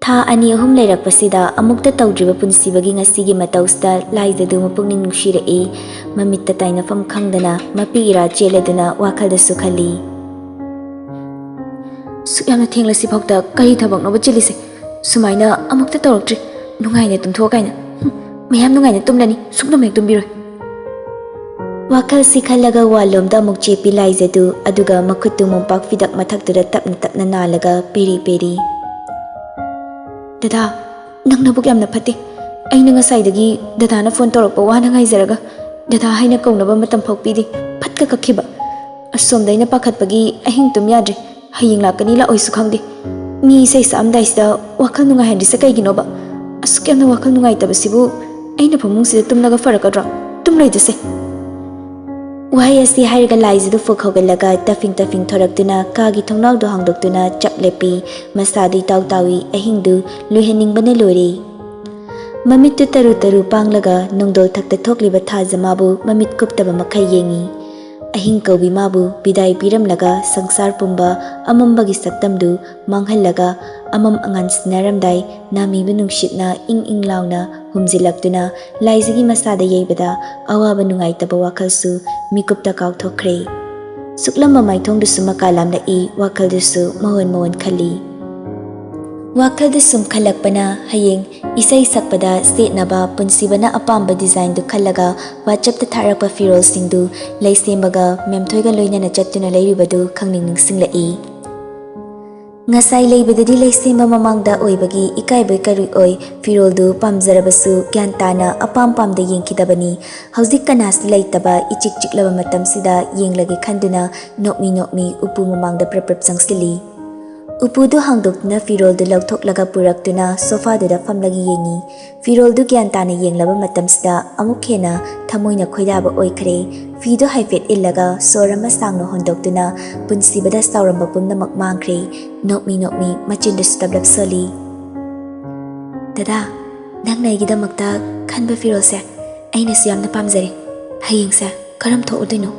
ꯊꯥ ꯑꯅꯤ ꯑꯍꯨꯝ ꯂꯩꯔꯛꯄꯁꯤꯗ ꯑꯃꯨꯛꯇ ꯇꯧꯗ꯭ꯔꯤꯕ ꯄꯨꯟꯁꯤꯕꯒꯤ ꯉꯁꯤꯒꯤ ꯃꯇꯧꯁꯤꯗ ꯂꯥꯏꯖꯗꯨ ꯃꯄꯨꯛꯅꯤꯡ ꯅꯨꯡꯁꯤꯔꯛꯏ꯫ ꯃꯃꯤꯠꯇ ꯇꯥꯏꯅꯐꯝ ꯈꯪꯗꯅ ꯃꯄꯤ ꯏꯔꯥ ꯆꯦꯜꯂꯗꯨꯅ ꯋꯥꯈꯜꯗꯁꯨ ꯈꯜꯂꯤ꯫ "ꯁꯨꯛ ꯌꯥꯝꯅ ꯊꯦꯡꯂꯁꯤ ꯐꯥꯎꯗ ꯀꯔꯤ ꯊꯕꯛꯅꯣꯕ ꯆꯤꯜꯂꯤꯁꯦ? ꯁꯨꯃꯥꯏꯅ ꯑꯃꯨꯛꯇ ꯇꯧꯔꯛꯇ꯭ꯔꯤ꯫ ꯅꯨꯡꯉꯥꯏꯅ ꯇꯨꯝꯊꯣꯛꯑꯣ ꯀꯥꯏꯅ꯫ ꯍꯨꯝ, ꯃꯌꯥꯝ ꯅꯨꯡꯉꯥꯏꯅ ꯇꯨꯝꯂꯅꯤ, ꯁꯨꯛꯇꯨꯝ ꯍꯦꯛ ꯇꯨꯝꯕꯤꯔꯣꯏ"꯫ ꯋꯥꯈꯜꯁꯤ ꯈꯜꯂꯒ ꯋꯥꯜꯂꯣꯝꯗ ꯑꯃꯨꯛ ꯆꯦꯞꯄꯤ ꯂꯥꯏꯖꯗꯨ, ꯑꯗꯨꯒ ꯃꯈꯨꯠꯇꯨ ꯃꯣꯝꯄꯥꯛ ꯐꯤꯗꯛ ꯃꯊꯛꯇꯨꯗ ꯇꯞꯅ ꯇꯞꯅ ꯅꯥꯜꯂꯒ ꯄꯦꯔꯤ ꯄꯦꯔꯤ꯫ "ꯗꯗꯥ, ꯅꯪ ꯅꯕꯨꯛ ꯌꯥꯝꯅ ꯐꯠꯇꯦ꯫ ꯑꯩꯅ ꯉꯁꯥꯏꯗꯒꯤ ꯗꯗꯥꯅ ꯐꯣꯟ ꯇꯧꯔꯛꯄ ꯋꯥꯅ ꯉꯥꯏꯖꯔꯒ, ꯗꯗꯥ ꯍꯥꯏꯅ ꯀꯧꯅꯕ ꯃꯇꯝ ꯐꯥꯎ ꯄꯤꯗꯦ꯫ ꯐꯠꯀ ꯀꯛꯈꯤꯕ꯫ ꯑꯁꯣꯝꯗ ꯑꯩꯅ ꯄꯥꯈꯠꯄꯒꯤ ꯑꯍꯤꯡ ꯇꯨꯝ ꯌꯥꯗ꯭ꯔꯦ꯫ ꯍꯌꯦꯡ ꯂꯥꯛꯀꯅꯤ ꯂꯥꯛꯑꯣꯏꯁꯨ ꯈꯪꯗꯦ꯫ ꯃꯤ ꯏꯁꯩ ꯁꯛꯑꯝꯗꯥꯏꯁꯤꯗ ꯋꯥꯈꯜ ꯅꯨꯡꯉꯥꯏꯍꯟꯗ꯭ꯔꯤꯁꯦ ꯀꯩꯒꯤꯅꯣꯕ? ꯑꯁꯨꯛ ꯌꯥꯝꯅ ꯋꯥꯈꯜ ꯅꯨꯡꯉꯥꯏꯇꯕꯁꯤꯕꯨ ꯑꯩꯅ ꯐꯃꯨꯡꯁꯤꯗ ꯇꯨꯝꯂꯒ ꯐꯔꯛꯀꯗ꯭ꯔꯣ? ꯇꯨꯝꯂꯣꯏꯗꯁꯦ"꯫ ꯋꯥꯍꯩ ꯑꯁꯤ ꯍꯥꯏꯔꯒ ꯂꯥꯏꯖꯗꯨ ꯐꯨꯛ ꯍꯧꯒꯠꯂꯒ ꯇꯐꯤꯡ ꯇꯐꯤꯡ ꯊꯣꯔꯛꯇꯨꯅ ꯀꯥꯒꯤ ꯊꯣꯡꯅꯥꯎꯗꯨ ꯍꯥꯡꯗꯣꯛꯇꯨꯅ ꯆꯞ ꯂꯦꯞꯄꯤ꯫ ꯃꯁꯥꯗꯤ ꯏꯇꯥꯎ ꯇꯥꯎꯏ꯫ ꯑꯍꯤꯡꯗꯨ ꯂꯣꯏꯍꯟꯅꯤꯡꯕꯅ ꯂꯣꯏꯔꯦ꯫ ꯃꯃꯤꯠꯇꯨ ꯇꯔꯨ ꯇꯔꯨ ꯄꯥꯡꯂꯒ ꯅꯣꯡꯗꯣꯜ ꯊꯛꯇ ꯊꯣꯛꯂꯤꯕ ꯊꯥꯖ ꯃꯥꯕꯨ ꯃꯃꯤꯠ ꯀꯨꯞꯇꯕ ꯃꯈꯩ ꯌꯦꯡꯏ꯫ ꯑꯍꯤꯡ ꯀꯧꯕꯤ ꯃꯥꯕꯨ ꯕꯤꯗꯥꯏ ꯄꯤꯔꯝꯂꯒ ꯁꯪꯁꯥꯔ ꯄꯨꯝꯕ ꯑꯃꯝꯕꯒꯤ ꯁꯛꯇꯝꯗꯨ ꯃꯥꯡꯍꯜꯂꯒ ꯑꯃꯝ ꯑꯉꯥꯟ ꯁꯤꯟꯅꯔꯝꯗꯥꯏ ꯅꯥꯃꯤꯕ ꯅꯨꯡꯁꯤꯠꯅ ꯏꯪ ꯏꯪ ꯂꯥꯎꯅ ꯍꯨꯝꯖꯤꯜꯂꯛꯇꯨꯅ ꯂꯥꯏꯖꯒꯤ ꯃꯁꯥꯗ ꯌꯩꯕꯗ ꯑꯋꯥꯕ ꯅꯨꯡꯉꯥꯏꯇꯕ ꯋꯥꯈꯜꯁꯨ ꯃꯤꯀꯨꯞꯇ ꯀꯥꯎꯊꯣꯛꯈ꯭ꯔꯦ꯫ ꯁꯨꯛꯂꯝꯕ ꯃꯥꯏꯊꯣꯡꯗꯨꯁꯨ ꯃꯀꯥ ꯂꯥꯝꯂꯛꯏ, ꯋꯥꯈꯜꯗꯨꯁꯨ ꯃꯑꯣꯟ ꯃꯑꯣꯟ ꯈꯜꯂꯤ꯫ ꯋꯥꯈꯜꯗ ꯁꯨꯝ ꯈꯜꯂꯛꯄꯅ ꯍꯌꯦꯡ ꯏꯁꯩ ꯁꯛꯄꯗ ꯁꯦꯠꯅꯕ ꯄꯨꯟꯁꯤꯕꯅ ꯑꯄꯥꯝꯕ ꯗꯤꯖꯥꯏꯟꯗꯨ ꯈꯜꯂꯒ WhatsAppꯇ ꯊꯥꯔꯛꯄ ꯐꯤꯔꯣꯜꯁꯤꯡꯗꯨ ꯂꯩꯁꯦꯝꯕꯒ ꯃꯦꯝꯊꯣꯏꯒ ꯂꯣꯏꯅꯅ ꯆꯠꯇꯨꯅ ꯂꯩꯔꯨꯕꯗꯨ ꯈꯪꯅꯤꯡ ꯅꯤꯡꯁꯤꯡꯂꯛꯏ꯫ ꯉꯁꯥꯏ ꯂꯩꯕꯗꯗꯤ ꯂꯩꯁꯦꯝꯕ ꯃꯃꯥꯡꯗ ꯑꯣꯏꯕꯒꯤ ꯏꯀꯥꯏꯕꯣꯏ ꯀꯔꯤ ꯑꯣꯏ ꯐꯤꯔꯣꯜꯗꯨ ꯄꯥꯝꯖꯔꯕꯁꯨ ꯒ꯭ꯌꯥꯟ ꯇꯥꯅ ꯑꯄꯥꯝ ꯄꯥꯝꯗ ꯌꯦꯡꯈꯤꯗꯕꯅꯤ꯫ ꯍꯧꯖꯤꯛ ꯀꯅꯥꯁꯨ ꯂꯩꯇꯕ ꯏꯆꯤꯛ ꯆꯤꯛꯂꯕ ꯃꯇꯝꯁꯤꯗ ꯌꯦꯡꯂꯒꯦ ꯈꯟꯗꯨꯅ ꯅꯣꯛꯃꯤ ꯅꯣꯛꯃꯤ ꯎꯄꯨ ꯃꯃꯥꯡꯗ ꯄ꯭ꯔꯞ ꯄ꯭ꯔꯞ ꯆꯪꯁꯤꯜꯂꯤ꯫ ꯎꯄꯨꯗꯨ ꯍꯥꯡꯗꯣꯛꯇꯨꯅ ꯐꯤꯔꯣꯜꯗꯨ ꯂꯧꯊꯣꯛꯂꯒ ꯄꯨꯔꯛꯇꯨꯅ ꯁꯣꯐꯥꯗꯨꯗ ꯐꯝꯂꯒ ꯌꯦꯡꯉꯤ꯫ ꯐꯤꯔꯣꯜꯗꯨ ꯒ꯭ꯌꯥꯟ ꯇꯥꯅ ꯌꯦꯡꯂꯕ ꯃꯇꯝꯁꯤꯗ ꯑꯃꯨꯛ ꯍꯦꯟꯅ ꯊꯃꯣꯏꯅ ꯈꯣꯏꯗꯥꯕ ꯑꯣꯏꯈ꯭ꯔꯦ꯫ ꯐꯤꯗꯨ ꯍꯥꯏꯐꯦꯠ ꯏꯜꯂꯒ ꯁꯣꯔ ꯑꯃ ꯁꯥꯡꯅ ꯍꯣꯟꯗꯣꯛꯇꯨꯅ ꯄꯨꯟꯁꯤꯕꯗ ꯁꯥꯎꯔꯝꯕ ꯄꯨꯝꯅꯃꯛ ꯃꯥꯡꯈ꯭ꯔꯦ꯫ ꯅꯣꯛꯃꯤ ꯅꯣꯛꯃꯤ ꯃꯆꯤꯟꯗꯨꯁꯨ ꯇꯞꯂꯞ ꯁꯣꯜꯂꯤ꯫ "ꯗꯗꯥ, ꯅꯪꯅ ꯑꯩꯒꯤꯗꯃꯛꯇ ꯈꯟꯕ ꯐꯤꯔꯣꯜꯁꯦ ꯑꯩꯅꯁꯨ ꯌꯥꯝꯅ ꯄꯥꯝꯖꯔꯦ꯫ ꯍꯌꯦꯡꯁꯦ ꯀꯔꯝ ꯊꯣꯛꯎꯗꯣꯏꯅꯣ?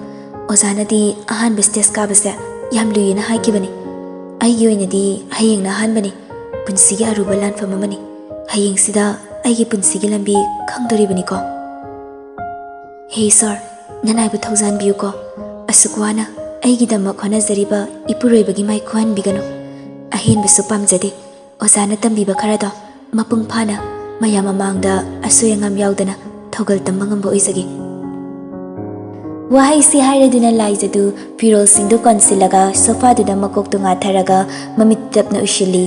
ꯑꯣꯖꯥꯅꯗꯤ ꯑꯍꯥꯟꯕ ꯁ꯭ꯇꯦꯖ ꯀꯥꯕꯁꯦ ꯌꯥꯝ ꯂꯨꯏꯌꯦꯅ ꯍꯥꯏꯈꯤꯕꯅꯤ꯫ ꯑꯩꯒꯤ ꯑꯣꯏꯅꯗꯤ ꯍꯌꯦꯡꯅ ꯑꯍꯥꯟꯕꯅꯤ꯫ ꯄꯨꯟꯁꯤꯒꯤ ꯑꯔꯨꯕ ꯂꯥꯟꯐꯝ ꯑꯃꯅꯤ꯫ ꯍꯌꯦꯡꯁꯤꯗ ꯑꯩꯒꯤ ꯄꯨꯟꯁꯤꯒꯤ ꯂꯝꯕꯤ ꯈꯪꯗꯣꯔꯤꯕꯅꯤꯀꯣ꯫ ꯍꯦ ꯏꯁꯣꯔ, ꯅꯅꯥꯏꯕ ꯊꯧꯖꯥꯟꯕꯤꯌꯨꯀꯣ꯫ ꯑꯁꯨꯛ ꯋꯥꯅ ꯑꯩꯒꯤꯗꯃꯛ ꯍꯣꯠꯅꯖꯔꯤꯕ ꯏꯄꯨꯔꯣꯏꯕꯒꯤ ꯃꯥꯏ ꯈꯨꯍꯟꯕꯤꯒꯅꯨ꯫ ꯑꯍꯦꯟꯕꯁꯨ ꯄꯥꯝꯖꯗꯦ꯫ ꯑꯣꯖꯥꯅ ꯇꯝꯕꯤꯕ ꯈꯔꯗꯣ ꯃꯄꯨꯡ ꯐꯥꯅ ꯃꯌꯥꯝ ꯃꯃꯥꯡꯗ ꯑꯁꯣꯏ ꯑꯉꯥꯝ ꯌꯥꯎꯗꯅ ꯊꯧꯒꯜ ꯇꯝꯕ ꯉꯝꯕ ꯑꯣꯏꯖꯒꯦ꯫ ꯋꯥꯍꯩꯁꯤ ꯍꯥꯏꯔꯗꯨꯅ ꯂꯥꯏꯖꯗꯨ ꯐꯤꯔꯣꯜꯁꯤꯡꯗꯨ ꯀꯣꯟꯁꯤꯜꯂꯒ ꯁꯣꯐꯥꯗꯨꯗ ꯃꯀꯣꯛꯇꯨ ꯉꯥꯊꯔꯒ ꯃꯃꯤꯠ ꯇꯞꯅ ꯎꯏꯁꯤꯜꯂꯤ꯫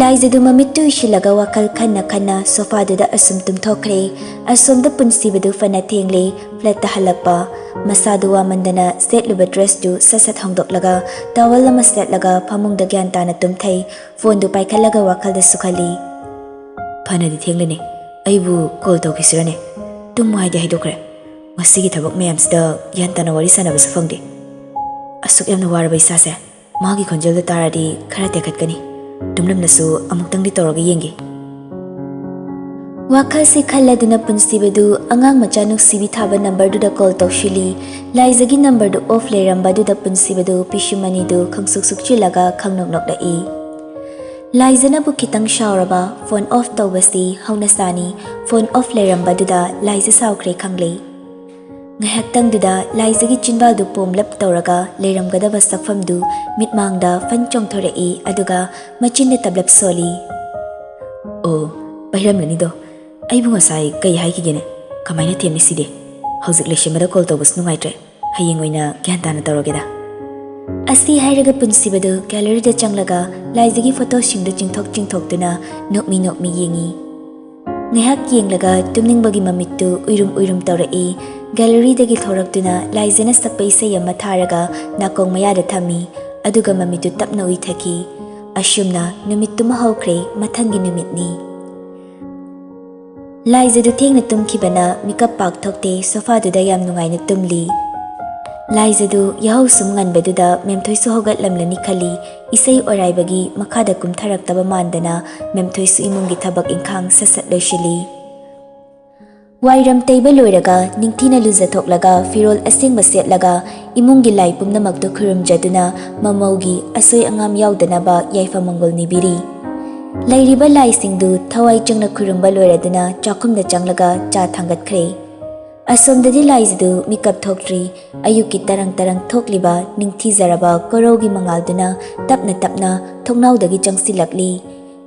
ꯂꯥꯏꯖꯗꯨ ꯃꯃꯤꯠꯇꯨ ꯎꯏꯁꯤꯜꯂꯒ ꯋꯥꯈꯜ ꯈꯟꯅ ꯈꯟꯅ ꯁꯣꯐꯥꯗꯨꯗ ꯑꯁꯨꯝ ꯇꯨꯝꯊꯣꯛꯈ꯭ꯔꯦ꯫ ꯑꯁꯣꯝꯗ ꯄꯨꯟꯁꯤꯕꯗꯨ ꯐꯅ ꯊꯦꯡꯂꯦ꯫ ꯐ꯭ꯂꯦꯠꯇ ꯍꯜꯂꯛꯄ꯫ ꯃꯁꯥꯗꯨ ꯋꯥꯃꯟꯗꯅ ꯁꯦꯠꯂꯨꯕ ꯗ꯭ꯔꯦꯁꯇꯨ ꯁꯠ ꯁꯠ ꯍꯣꯡꯗꯣꯛꯂꯒ ꯇꯥꯋꯜ ꯑꯃ ꯁꯦꯠꯂꯒ ꯐꯃꯨꯡꯗ ꯒ꯭ꯌꯥꯟ ꯇꯥꯅ ꯇꯨꯝꯊꯩ꯫ ꯐꯣꯟꯗꯨ ꯄꯥꯏꯈꯠꯂꯒ ꯋꯥꯈꯜꯗꯁꯨ ꯈꯜꯂꯤ꯫ ꯐꯅꯗꯤ ꯊꯦꯡꯂꯦꯅꯦ, ꯑꯩꯕꯨ ꯀꯣꯜ ꯇꯧꯈꯤꯁꯤꯔꯅꯦ? ꯇꯨꯝꯃꯨ ꯍꯥꯏꯗꯤ ꯍꯥꯏꯗꯣꯛꯈ꯭ꯔꯦ꯫ ꯉꯁꯤꯒꯤ ꯊꯕꯛ ꯃꯌꯥꯝꯁꯤꯗ ꯒ꯭ꯌꯥꯟ ꯇꯥꯅ ꯋꯥꯔꯤ ꯁꯥꯟꯅꯕꯁꯨ ꯐꯪꯗꯦ꯫ ꯑꯁꯨꯛ ꯌꯥꯝꯅ ꯋꯥꯔꯕ ꯏꯁꯥꯁꯦ ꯃꯥꯒꯤ ꯈꯣꯟꯖꯦꯜꯗ ꯇꯥꯔꯗꯤ ꯈꯔ ꯇꯦꯛꯈꯠꯀꯅꯤ꯫ ꯇꯨꯝꯂꯝꯂꯁꯨ ꯑꯃꯨꯛꯇꯪꯗꯤ ꯇꯧꯔꯒ ꯌꯦꯡꯒꯦ꯫ ꯋꯥꯈꯜꯁꯤ ꯈꯜꯂꯗꯨꯅ ꯄꯨꯟꯁꯤꯕꯗꯨ ꯑꯉꯥꯡ ꯃꯆꯥ ꯅꯨꯡꯁꯤꯕꯤ ꯊꯥꯕ ꯅꯝꯕꯔꯗꯨꯗ ꯀꯣꯜ ꯇꯧꯁꯤꯜꯂꯤ꯫ ꯂꯥꯏꯖꯒꯤ ꯅꯝꯕꯔꯗꯨ ꯑꯣꯐ ꯂꯩꯔꯝꯕꯗꯨꯗ ꯄꯨꯟꯁꯤꯕꯗꯨ ꯄꯤꯁꯨꯝ ꯑꯅꯤꯗꯨ ꯈꯪꯁꯨꯛ ꯁꯨꯛꯆꯤꯜꯂꯒ ꯈꯪꯅꯣꯛ ꯅꯣꯛꯂꯛꯏ꯫ ꯂꯥꯏꯖꯅꯕꯨ ꯈꯤꯇꯪ ꯁꯥꯎꯔꯕ꯫ ꯐꯣꯟ ꯑꯣꯐ ꯇꯧꯕꯁꯤ ꯍꯧꯅꯁꯥꯅꯤ꯫ Phone of ꯂꯩꯔꯝꯕꯗꯨꯗ ꯂꯥꯏꯖ ꯁꯥꯎꯈ꯭ꯔꯦ ꯈꯪꯂꯦ꯫ ꯉꯥꯏꯍꯥꯛꯇꯪꯗꯨꯗ ꯂꯥꯏꯖꯒꯤ ꯆꯤꯟꯕꯥꯜꯗꯨ ꯄꯣꯝꯂꯞ ꯇꯧꯔꯒ ꯂꯩꯔꯝꯒꯗꯕ ꯁꯛꯐꯝꯗꯨ ꯃꯤꯠꯃꯥꯡꯗ ꯐꯟ ꯆꯣꯡꯊꯣꯔꯛꯏ, ꯑꯗꯨꯒ ꯃꯆꯤꯟꯗ ꯇꯞꯂꯞ ꯁꯣꯜꯂꯤ꯫ ꯑꯣ, ꯄꯩꯔꯝꯒꯅꯤꯗꯣ꯫ ꯑꯩꯕꯨ ꯉꯁꯥꯏ ꯀꯩ ꯍꯥꯏꯈꯤꯒꯦꯅꯦ? ꯀꯃꯥꯏꯅ ꯊꯦꯝꯃꯤ ꯁꯤꯗꯤ? ꯍꯧꯖꯤꯛ ꯂꯩꯁꯤꯟꯕꯗ ꯀꯣꯜ ꯇꯧꯕꯁꯨ ꯅꯨꯡꯉꯥꯏꯇ꯭ꯔꯦ꯫ ꯍꯌꯦꯡ ꯑꯣꯏꯅ ꯒ꯭ꯌꯥꯟ ꯇꯥꯅ ꯇꯧꯔꯒꯦꯗ꯫ ꯑꯁꯤ ꯍꯥꯏꯔꯒ ꯄꯨꯟꯁꯤꯕꯗꯨ ꯒꯦꯂꯔꯤꯗ ꯆꯪꯂꯒ ꯂꯥꯏꯖꯒꯤ ꯐꯣꯇꯣꯁꯤꯡꯗꯨ ꯆꯤꯡꯊꯣꯛ ꯆꯤꯡꯊꯣꯛꯇꯨꯅ ꯅꯣꯛꯃꯤ ꯅꯣꯛꯃꯤ ꯌꯦꯡꯉꯤ꯫ ꯉꯥꯏꯍꯥꯛ ꯌꯦꯡꯂꯒ ꯇꯨꯝꯅꯤꯡꯕꯒꯤ ꯃꯃꯤꯠꯇꯨ ꯎꯏꯔꯨꯝ ꯎꯏꯔꯨꯝ ꯇꯧꯔꯛꯏ꯫ ꯒꯦꯂꯔꯤꯗꯒꯤ ꯊꯣꯔꯛꯇꯨꯅ ꯂꯥꯏꯖꯅ ꯁꯛꯄ ꯏꯁꯩ ꯑꯃ ꯊꯥꯔꯒ ꯅꯥꯀꯣꯡ ꯃꯌꯥꯗ ꯊꯝꯃꯤ, ꯑꯗꯨꯒ ꯃꯃꯤꯠꯇꯨ ꯇꯞꯅ ꯎꯏꯊꯈꯤ꯫ ꯑꯁꯨꯝꯅ ꯅꯨꯃꯤꯠꯇꯨꯃ ꯍꯧꯈ꯭ꯔꯦ꯫ ꯃꯊꯪꯒꯤ ꯅꯨꯃꯤꯠꯅꯤ꯫ ꯂꯥꯏꯖꯗꯨ ꯊꯦꯡꯅ ꯇꯨꯝꯈꯤꯕꯅ ꯃꯤꯀꯞ ꯄꯥꯛ ꯊꯣꯛꯇꯦ꯫ ꯁꯣꯐꯥꯗꯨꯗ ꯌꯥꯝ ꯅꯨꯡꯉꯥꯏꯅ ꯇꯨꯝꯂꯤ꯫ ꯂꯥꯏꯖꯗꯨ ꯌꯥꯍꯧ ꯁꯨꯝ ꯉꯟꯕꯗꯨꯗ ꯃꯦꯝꯊꯣꯏꯁꯨ ꯍꯧꯒꯠꯂꯝꯂꯅꯤ ꯈꯜꯂꯤ꯫ ꯏꯁꯩ ꯑꯣꯔꯥꯏꯕꯒꯤ ꯃꯈꯥꯗ ꯀꯨꯝꯊꯔꯛꯇꯕ ꯃꯥꯟꯗꯅ ꯃꯦꯝꯊꯣꯏꯁꯨ ꯏꯃꯨꯡꯒꯤ ꯊꯕꯛ ꯏꯪꯈꯥꯡ ꯁꯠ ꯁꯠ ꯂꯣꯏꯁꯤꯜꯂꯤ꯫ ꯋꯥꯏꯔꯝ ꯇꯩꯕ ꯂꯣꯏꯔꯒ ꯅꯤꯡꯊꯤꯅ ꯂꯨꯖꯊꯣꯛꯂꯒ ꯐꯤꯔꯣꯜ ꯑꯁꯦꯡꯕ ꯁꯦꯠꯂꯒ ꯏꯃꯨꯡꯒꯤ ꯂꯥꯏ ꯄꯨꯝꯅꯃꯛꯇꯨ ꯈꯨꯔꯨꯝꯖꯗꯨꯅ ꯃꯃꯧꯒꯤ ꯑꯁꯣꯏ ꯑꯉꯥꯝ ꯌꯥꯎꯗꯅꯕ ꯌꯥꯏꯐ ꯃꯪꯒꯣꯜ ꯅꯤꯕꯤꯔꯤ꯫ ꯂꯩꯔꯤꯕ ꯂꯥꯏꯁꯤꯡꯗꯨ ꯊꯋꯥꯏ ꯆꯪꯅ ꯈꯨꯔꯨꯝꯕ ꯂꯣꯏꯔꯗꯨꯅ ꯆꯥꯛꯈꯨꯝꯗ ꯆꯪꯂꯒ ꯆꯥ ꯊꯥꯡꯒꯠꯈ꯭ꯔꯦ꯫ ꯑꯁꯣꯝꯗꯗꯤ ꯂꯥꯏꯖꯗꯨ ꯃꯤꯀꯞ ꯊꯣꯛꯇ꯭ꯔꯤ꯫ ꯑꯌꯨꯛꯀꯤ ꯇꯔꯪ ꯇꯔꯪ ꯊꯣꯛꯂꯤꯕ ꯅꯤꯡꯊꯤꯖꯔꯕ ꯀꯣꯔꯧꯒꯤ ꯃꯉꯥꯜꯗꯨꯅ ꯇꯞꯅ ꯇꯞꯅ ꯊꯣꯡꯅꯥꯎꯗꯒꯤ ꯆꯪꯁꯤꯜꯂꯛꯂꯤ꯫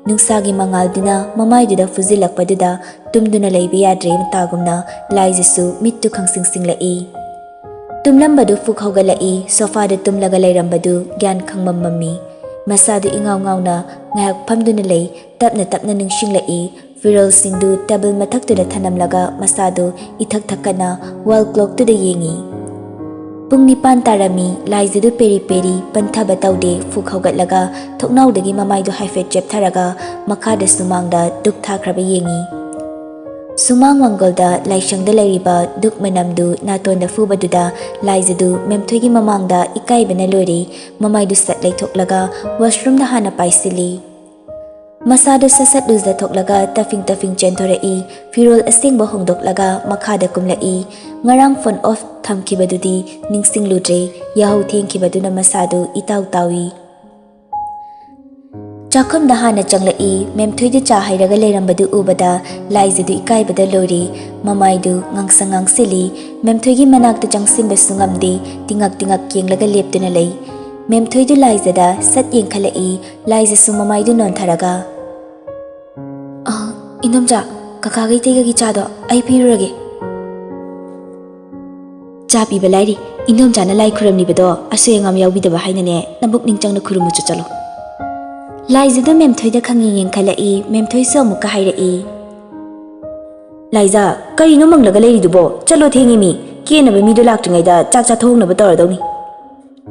ꯅꯨꯡꯁꯥꯒꯤ ꯃꯉꯥꯜꯗꯨꯅ ꯃꯃꯥꯏꯗꯨꯗ ꯐꯨꯖꯤꯜꯂꯛꯄꯗꯨꯗ ꯇꯨꯝꯗꯨꯅ ꯂꯩꯕ ꯌꯥꯗ꯭ꯔꯦ ꯃꯇꯥꯒꯨꯝꯅ ꯂꯥꯏꯖꯁꯨ ꯃꯤꯠꯇꯨ ꯈꯪꯁꯤꯡ ꯁꯤꯡꯂꯛꯏ꯫ ꯇꯨꯝꯂꯝꯕꯗꯨ ꯐꯨꯛ ꯍꯧꯒꯠꯂꯛꯏ꯫ ꯁꯣꯐꯥꯗ ꯇꯨꯝꯂꯒ ꯂꯩꯔꯝꯕꯗꯨ ꯒ꯭ꯌꯥꯟ ꯈꯪꯃꯝ ꯃꯝꯃꯤ꯫ ꯃꯁꯥꯗꯨ ꯏꯉꯥꯎ ꯉꯥꯎꯅ ꯉꯥꯏꯍꯥꯛ ꯐꯝꯗꯨꯅ ꯂꯩ꯫ ꯇꯞꯅ ꯇꯞꯅ ꯅꯤꯡꯁꯤꯡꯂꯛꯏ꯫ ꯐꯤꯔꯣꯜꯁꯤꯡꯗꯨ ꯇꯦꯕꯜ ꯃꯊꯛꯇꯨꯗ ꯊꯅꯝꯂꯒ ꯃꯁꯥꯗꯨ ꯏꯊꯛ ꯊꯛꯀꯠꯅ ꯋꯥꯜ ꯀ꯭ꯂꯣꯛꯇꯨꯗ ꯌꯦꯡꯏ꯫ ꯄꯨꯡ ꯅꯤꯄꯥꯟ ꯇꯥꯔꯝꯃꯤ꯫ ꯂꯥꯏꯖꯗꯨ ꯄꯦꯔꯤ ꯄꯦꯔꯤ ꯄꯟꯊꯕ ꯇꯧꯗꯦ꯫ ꯐꯨꯛ ꯍꯧꯒꯠꯂꯒ ꯊꯣꯡꯅꯥꯎꯗꯒꯤ ꯃꯃꯥꯏꯗꯨ ꯍꯥꯏꯐꯦꯠ ꯆꯦꯞꯊꯔꯒ ꯃꯈꯥꯗ ꯁꯨꯃꯥꯡꯗ ꯗꯨꯛ ꯊꯥꯈ꯭ꯔꯕ ꯌꯦꯡꯏ꯫ ꯁꯨꯃꯥꯡ ꯃꯪꯒꯣꯜꯗ ꯂꯥꯏꯁꯪꯗ ꯂꯩꯔꯤꯕ ꯗꯨꯛ ꯃꯅꯝꯗꯨ ꯅꯥꯇꯣꯟꯗ ꯐꯨꯕꯗꯨꯗ ꯂꯥꯏꯖꯗꯨ ꯃꯦꯝꯊꯣꯏꯒꯤ ꯃꯃꯥꯡꯗ ꯏꯀꯥꯏꯕꯅ ꯂꯣꯏꯔꯦ꯫ ꯃꯃꯥꯏꯗꯨ ꯁꯠ ꯂꯩꯊꯣꯛꯂꯒ ꯋꯥꯁꯔꯨꯝꯗ ꯍꯥꯟꯅ ꯄꯥꯏꯁꯤꯜꯂꯤ꯫ ꯃꯁꯥꯗꯨ ꯁꯠ ꯁꯠ ꯂꯨꯖꯊꯣꯛꯂꯒ ꯇꯐꯤꯡ ꯇꯐꯤꯡ ꯆꯦꯟꯊꯣꯔꯛꯏ꯫ ꯐꯤꯔꯣꯜ ꯑꯁꯦꯡꯕ ꯍꯣꯡꯗꯣꯛꯂꯒ ꯃꯈꯥꯗ ꯀꯨꯝꯂꯛꯏ꯫ ꯉꯔꯥꯡ ꯐꯣꯟ ꯑꯣꯐ ꯊꯝꯈꯤꯕꯗꯨꯗꯤ ꯅꯤꯡꯁꯤꯡꯂꯨꯗ꯭ꯔꯦ꯫ ꯌꯥꯍꯧ ꯊꯦꯡꯈꯤꯕꯗꯨꯅ ꯃꯁꯥꯗꯨ ꯏꯇꯥꯎ ꯇꯥꯎꯏ꯫ ꯆꯥꯛꯈꯨꯝꯗ ꯍꯥꯟꯅ ꯆꯪꯂꯛꯏ꯫ ꯃꯦꯝꯊꯣꯏꯗꯨ ꯆꯥ ꯍꯩꯔꯒ ꯂꯩꯔꯝꯕꯗꯨ ꯎꯕꯗ ꯂꯥꯏꯖꯗꯨ ꯏꯀꯥꯏꯕꯗ ꯂꯣꯏꯔꯤ꯫ ꯃꯃꯥꯏꯗꯨ ꯉꯥꯡꯁꯪ ꯉꯥꯡꯁꯤꯜꯂꯤ꯫ ꯃꯦꯝꯊꯣꯏꯒꯤ ꯃꯅꯥꯛꯇ ꯆꯪꯁꯤꯟꯕꯁꯨ ꯉꯝꯗꯦ꯫ ꯇꯤꯉꯛ ꯇꯤꯉꯛ ꯌꯦꯡꯂꯒ ꯂꯦꯞꯇꯨꯅ ꯂꯩ꯫ ꯃꯦꯝꯊꯣꯏꯗꯨ ꯂꯥꯏꯖꯗ ꯁꯠ ꯌꯦꯡꯈꯠꯂꯛꯏ꯫ ꯂꯥꯏꯖꯁꯨ ꯃꯃꯥꯏꯗꯨ ꯅꯣꯟꯊꯔꯒ, "ꯑ, ꯏꯅꯣꯝꯆꯥ, ꯀꯀꯥꯒ ꯏꯇꯩꯒꯒꯤ ꯆꯥꯗꯣ ꯑꯩ ꯄꯤꯔꯨꯔꯒꯦ꯫" "ꯆꯥ ꯄꯤꯕ ꯂꯥꯏꯔꯤ, ꯏꯅꯣꯝꯆꯥꯅ ꯂꯥꯏ ꯈꯨꯔꯝꯂꯤꯕꯗꯣ ꯑꯁꯣꯏ ꯑꯉꯥꯝ ꯌꯥꯎꯕꯤꯗꯕ ꯍꯥꯏꯅꯅꯦ, ꯅꯕꯨꯛꯅꯤꯡ ꯆꯪꯅ ꯈꯨꯔꯨꯝꯃꯨꯆꯣ ꯆꯠꯂꯣ꯫" ꯂꯥꯏꯖꯗ ꯃꯦꯝꯊꯣꯏꯗ ꯈꯪꯌꯦꯡ ꯌꯦꯡꯈꯠꯂꯛꯏ꯫ ꯃꯦꯝꯊꯣꯏꯁꯨ ꯑꯃꯨꯛꯀ ꯍꯥꯏꯔꯛꯏ, "ꯂꯥꯏꯖ, ꯀꯔꯤꯅꯣ ꯃꯪꯂꯒ ꯂꯩꯔꯤꯗꯨꯕꯣ? ꯆꯠꯂꯣ, ꯊꯦꯡꯉꯤ ꯃꯤ꯫ ꯀꯦꯅꯕ ꯃꯤꯗꯣ ꯂꯥꯛꯇ꯭ꯔꯤꯉꯩꯗ ꯆꯥꯛ ꯆꯥꯊꯣꯛꯍꯧꯅꯕ ꯇꯧꯔꯗꯧꯅꯤ꯫"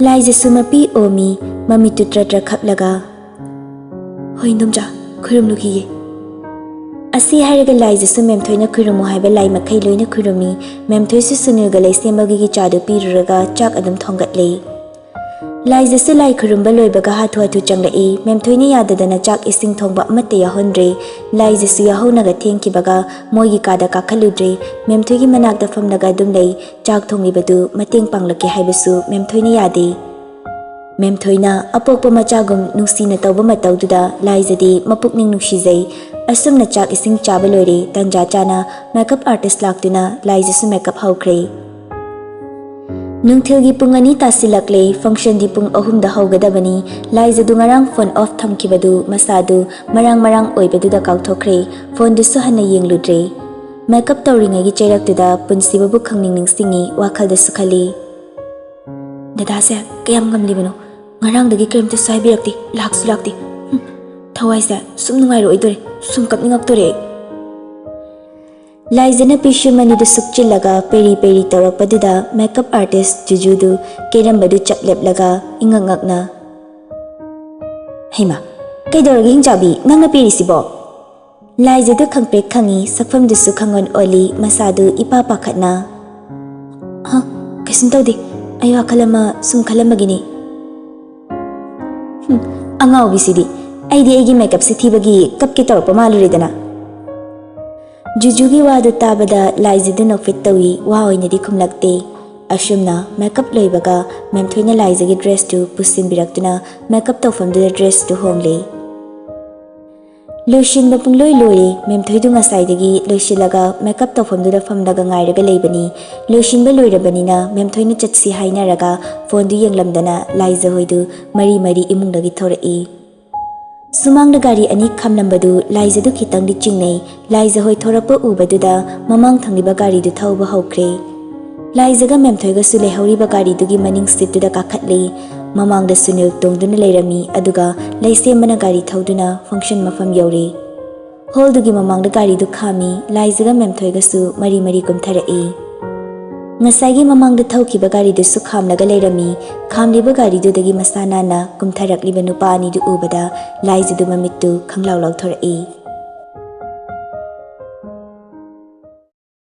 ꯂꯥꯏꯖꯁꯨ ꯃꯄꯤ ꯑꯣꯝꯃꯤ, ꯃꯃꯤꯠꯇꯨ ꯇ꯭ꯔ ꯇ꯭ꯔ ꯈꯞꯂꯒ, "ꯍꯣꯏ, ꯏꯟꯗꯣꯝꯆꯥ, ꯈꯨꯔꯨꯝꯂꯨꯈꯤꯒꯦ꯫" ꯑꯁꯤ ꯍꯥꯏꯔꯒ ꯂꯥꯏꯖꯁꯨ ꯃꯦꯝꯊꯣꯏꯅ ꯈꯨꯔꯨꯝꯃꯨ ꯍꯥꯏꯕ ꯂꯥꯏ ꯃꯈꯩ ꯂꯣꯏꯅ ꯈꯨꯔꯨꯝꯃꯤ꯫ ꯃꯦꯝꯊꯣꯏꯁꯨ ꯁꯨꯅꯤꯜꯒ ꯂꯩꯁꯦꯝꯕꯒꯤ ꯆꯥꯗꯨ ꯄꯤꯔꯨꯔꯒ ꯆꯥꯛ ꯑꯗꯨꯝ ꯊꯣꯡꯒꯠꯂꯤ꯫ ꯂꯥꯏꯖꯁꯨ ꯂꯥꯏ ꯈꯨꯔꯨꯝꯕ ꯂꯣꯏꯕꯒ ꯍꯥꯊꯨ ꯍꯥꯊꯨ ꯆꯪꯂꯛꯏ꯫ ꯃꯦꯝꯊꯣꯏꯅ ꯌꯥꯗꯗꯅ ꯆꯥꯛ ꯏꯁꯤꯡ ꯊꯣꯡꯕ ꯑꯃꯠꯇ ꯌꯥꯎꯍꯟꯗ꯭ꯔꯦ꯫ ꯂꯥꯏꯖꯁꯨ ꯌꯥꯍꯧꯅꯒ ꯊꯦꯡꯈꯤꯕꯒ ꯃꯣꯏꯒꯤ ꯀꯥꯗ ꯀꯥꯈꯠꯂꯨꯗ꯭ꯔꯦ꯫ ꯃꯦꯝꯊꯣꯏꯒꯤ ꯃꯅꯥꯛꯇ ꯐꯝꯂꯒ ꯑꯗꯨꯝ ꯂꯩ꯫ ꯆꯥꯛ ꯊꯣꯡꯂꯤꯕꯗꯨ ꯃꯇꯦꯡ ꯄꯥꯡꯂꯛꯀꯦ ꯍꯥꯏꯕꯁꯨ ꯃꯦꯝꯊꯣꯏꯅ ꯌꯥꯗꯦ꯫ ꯃꯦꯝꯊꯣꯏꯅ ꯑꯄꯣꯛꯄ ꯃꯆꯥꯒꯨꯝ ꯅꯨꯡꯁꯤꯅ ꯇꯧꯕ ꯃꯇꯧꯗꯨꯗ ꯂꯥꯏꯖꯗꯤ ꯃꯄꯨꯛꯅꯤꯡ ꯅꯨꯡꯁꯤꯖꯩ꯫ ꯑꯁꯨꯝꯅ ꯆꯥꯛ ꯏꯁꯤꯡ ꯆꯥꯕ ꯂꯣꯏꯔꯦ꯫ ꯇꯟꯖꯥ ꯆꯥꯅ ꯃꯦꯀꯞ ꯑꯥꯔꯇꯤꯁ ꯂꯥꯛꯇꯨꯅ ꯂꯥꯏꯖꯁꯨ ꯃꯦꯀꯞ ꯍꯧꯈ꯭ꯔꯦ꯫ ꯅꯨꯡꯊꯤꯜꯒꯤ ꯄꯨꯡ ꯑꯅꯤ ꯇꯥꯁꯤꯜꯂꯛꯂꯦ꯫ ꯐꯪꯁꯟꯗꯤ ꯄꯨꯡ ꯑꯍꯨꯝꯗ ꯍꯧꯒꯗꯕꯅꯤ꯫ ꯂꯥꯏꯖꯗꯨ ꯉꯔꯥꯡ ꯐꯣꯟ ꯑꯣꯐ ꯊꯝꯈꯤꯕꯗꯨ ꯃꯁꯥꯗꯨ ꯃꯔꯥꯡ ꯃꯔꯥꯡ ꯑꯣꯏꯕꯗꯨꯗ ꯀꯥꯎꯊꯣꯛꯈ꯭ꯔꯦ꯫ ꯐꯣꯟꯗꯨꯁꯨ ꯍꯟꯅ ꯌꯦꯡꯂꯨꯗ꯭ꯔꯦ꯫ ꯃꯦꯀꯞ ꯇꯧꯔꯤꯉꯩꯒꯤ ꯆꯩꯔꯛꯇꯨꯗ ꯄꯨꯟꯁꯤꯕꯕꯨ ꯈꯪꯅꯤꯡ ꯅꯤꯡꯁꯤꯡꯉꯤ꯫ ꯋꯥꯈꯜꯗꯁꯨ ꯈꯜꯂꯤ꯫ ꯗꯗꯥꯁꯦ ꯀꯌꯥꯝ ꯉꯝꯂꯤꯕꯅꯣ? ꯉꯔꯥꯡꯗꯒꯤ ꯀꯔꯤꯝꯇꯁꯨ ꯍꯥꯏꯕꯤꯔꯛꯇꯦ, ꯂꯥꯛꯁꯨ ꯂꯥꯛꯇꯦ꯫ ꯍꯨꯝ, ꯊꯋꯥꯏꯁꯦ ꯁꯨꯝ ꯅꯨꯡꯉꯥꯏꯔꯛꯑꯣꯏꯗꯣꯔꯦ, ꯁꯨꯝ ꯀꯞꯅꯤꯡꯉꯛꯇꯣꯔꯦ꯫ ꯂꯥꯏꯖꯅ ꯄꯤꯁꯨꯝ ꯑꯅꯤꯗꯨ ꯁꯨꯛꯆꯤꯜꯂꯒ ꯄꯦꯔꯤ ꯄꯦꯔꯤ ꯇꯧꯔꯛꯄꯗꯨꯗ ꯃꯦꯀꯞ ꯑꯥꯔꯇꯤꯁ ꯖꯨꯖꯨꯗꯨ ꯀꯦꯔꯝꯕꯗꯨ ꯆꯞ ꯂꯦꯞꯂꯒ ꯏꯉꯛ ꯉꯛꯅ, "ꯍꯩꯃꯥ, ꯀꯩꯗꯧꯔꯒꯦ ꯍꯤꯡꯆꯥꯕꯤ, ꯅꯪꯅ ꯄꯦꯔꯤꯁꯤꯕꯣ?" ꯂꯥꯏꯖꯗꯨ ꯈꯪꯄ꯭ꯔꯦꯛ ꯈꯪꯉꯤ, ꯁꯛꯐꯝꯗꯨꯁꯨ ꯈꯪꯑꯣꯟ ꯑꯣꯜꯂꯤ, ꯃꯁꯥꯗꯨ ꯏꯄꯥ ꯄꯥꯈꯠꯅ, "ꯍ, ꯀꯩꯁꯨꯝ ꯇꯧꯗꯦ, ꯑꯩ ꯋꯥꯈꯜ ꯑꯃ ꯁꯨꯝ ꯈꯜꯂꯝꯕꯒꯤꯅꯤ꯫" "ꯍꯨꯝ, ꯑꯉꯥꯎꯕꯤꯁꯤꯗꯤ, ꯑꯩꯗꯤ ꯑꯩꯒꯤ ꯃꯦꯀꯞꯁꯦ ꯊꯤꯕꯒꯤ ꯀꯞꯀꯦ ꯇꯧꯔꯛꯄ ꯃꯥꯜꯂꯨꯔꯦꯗꯅ꯫" ꯖꯨꯖꯨꯒꯤ ꯋꯥꯗꯨ ꯇꯥꯕꯗ ꯂꯥꯏꯖꯗꯨ ꯅꯣꯛꯐꯦꯠ ꯇꯧꯏ, ꯋꯥ ꯑꯣꯏꯅꯗꯤ ꯈꯨꯝꯂꯛꯇꯦ꯫ ꯑꯁꯨꯝꯅ ꯃꯦꯀꯞ ꯂꯣꯏꯕꯒ ꯃꯦꯝꯊꯣꯏꯅ ꯂꯥꯏꯖꯒꯤ ꯗ꯭ꯔꯦꯁꯇꯨ ꯄꯨꯁꯤꯟꯕꯤꯔꯛꯇꯨꯅ ꯃꯦꯀꯞ ꯇꯧꯐꯝꯗꯨꯗ ꯗ꯭ꯔꯦꯁꯇꯨ ꯍꯣꯡꯂꯦ꯫ ꯂꯣꯏꯁꯤꯟꯕ ꯄꯨꯡꯂꯣꯏ ꯂꯣꯏꯔꯦ꯫ ꯃꯦꯝꯊꯣꯏꯗꯨ ꯉꯁꯥꯏꯗꯒꯤ ꯂꯣꯏꯁꯤꯜꯂꯒ ꯃꯦꯀꯞ ꯇꯧꯐꯝꯗꯨꯗ ꯐꯝꯂꯒ ꯉꯥꯏꯔꯒ ꯂꯩꯕꯅꯤ꯫ ꯂꯣꯏꯁꯤꯟꯕ ꯂꯣꯏꯔꯕꯅꯤꯅ ꯃꯦꯝꯊꯣꯏꯅ ꯆꯠꯁꯤ ꯍꯥꯏꯅꯔꯒ ꯐꯣꯟꯗꯨ ꯌꯦꯡꯂꯝꯗꯅ ꯂꯥꯏꯖꯍꯣꯏꯗꯨ ꯃꯔꯤ ꯃꯔꯤ ꯏꯃꯨꯡꯗꯒꯤ ꯊꯣꯔꯛꯏ꯫ ꯁꯨꯃꯥꯡꯗ ꯒꯥꯔꯤ ꯑꯅꯤ ꯈꯥꯝꯂꯝꯕꯗꯨ ꯂꯥꯏꯖꯗꯨ ꯈꯤꯇꯪꯗꯤ ꯆꯤꯡꯅꯩ꯫ ꯂꯥꯏꯖꯍꯣꯏ ꯊꯣꯔꯛꯄ ꯎꯕꯗꯨꯗ ꯃꯃꯥꯡ ꯊꯪꯂꯤꯕ ꯒꯥꯔꯤꯗꯨ ꯊꯧꯕ ꯍꯧꯈ꯭ꯔꯦ꯫ ꯂꯥꯏꯖꯒ ꯃꯦꯝꯊꯣꯏꯒꯁꯨ ꯂꯩꯍꯧꯔꯤꯕ ꯒꯥꯔꯤꯗꯨꯒꯤ ꯃꯅꯤꯡ ꯁꯤꯠꯇꯨꯗ ꯀꯥꯈꯠꯂꯤ꯫ ꯃꯃꯥꯡꯗ ꯁꯨꯅꯤꯜ ꯇꯣꯡꯗꯨꯅ ꯂꯩꯔꯝꯃꯤ, ꯑꯗꯨꯒ ꯂꯩꯁꯦꯝꯕꯅ ꯒꯥꯔꯤ ꯊꯧꯗꯨꯅ ꯐꯪꯁꯟ ꯃꯐꯝ ꯌꯧꯔꯦ꯫ ꯍꯣꯜꯗꯨꯒꯤ ꯃꯃꯥꯡꯗ ꯒꯥꯔꯤꯗꯨ ꯈꯥꯝꯃꯤ꯫ ꯂꯥꯏꯖꯒ ꯃꯦꯝꯊꯣꯏꯒꯁꯨ ꯃꯔꯤ ꯃꯔꯤ ꯀꯨꯝꯊꯔꯛꯏ꯫ ꯉꯁꯥꯏꯒꯤ ꯃꯃꯥꯡꯗ ꯊꯧꯈꯤꯕ ꯒꯥꯔꯤꯗꯨꯁꯨ ꯈꯥꯝꯂꯒ ꯂꯩꯔꯝꯃꯤ꯫ ꯈꯥꯝꯂꯤꯕ ꯒꯥꯔꯤꯗꯨꯗꯒꯤ ꯃꯁꯥ ꯅꯥꯟꯅ ꯀꯨꯝꯊꯔꯛꯂꯤꯕ ꯅꯨꯄꯥ ꯑꯅꯤꯗꯨ ꯎꯕꯗ ꯂꯥꯏꯖꯗꯨ ꯃꯃꯤꯠꯇꯨ ꯈꯪꯂꯥꯎ ꯂꯥꯎꯊꯣꯔꯛꯏ꯫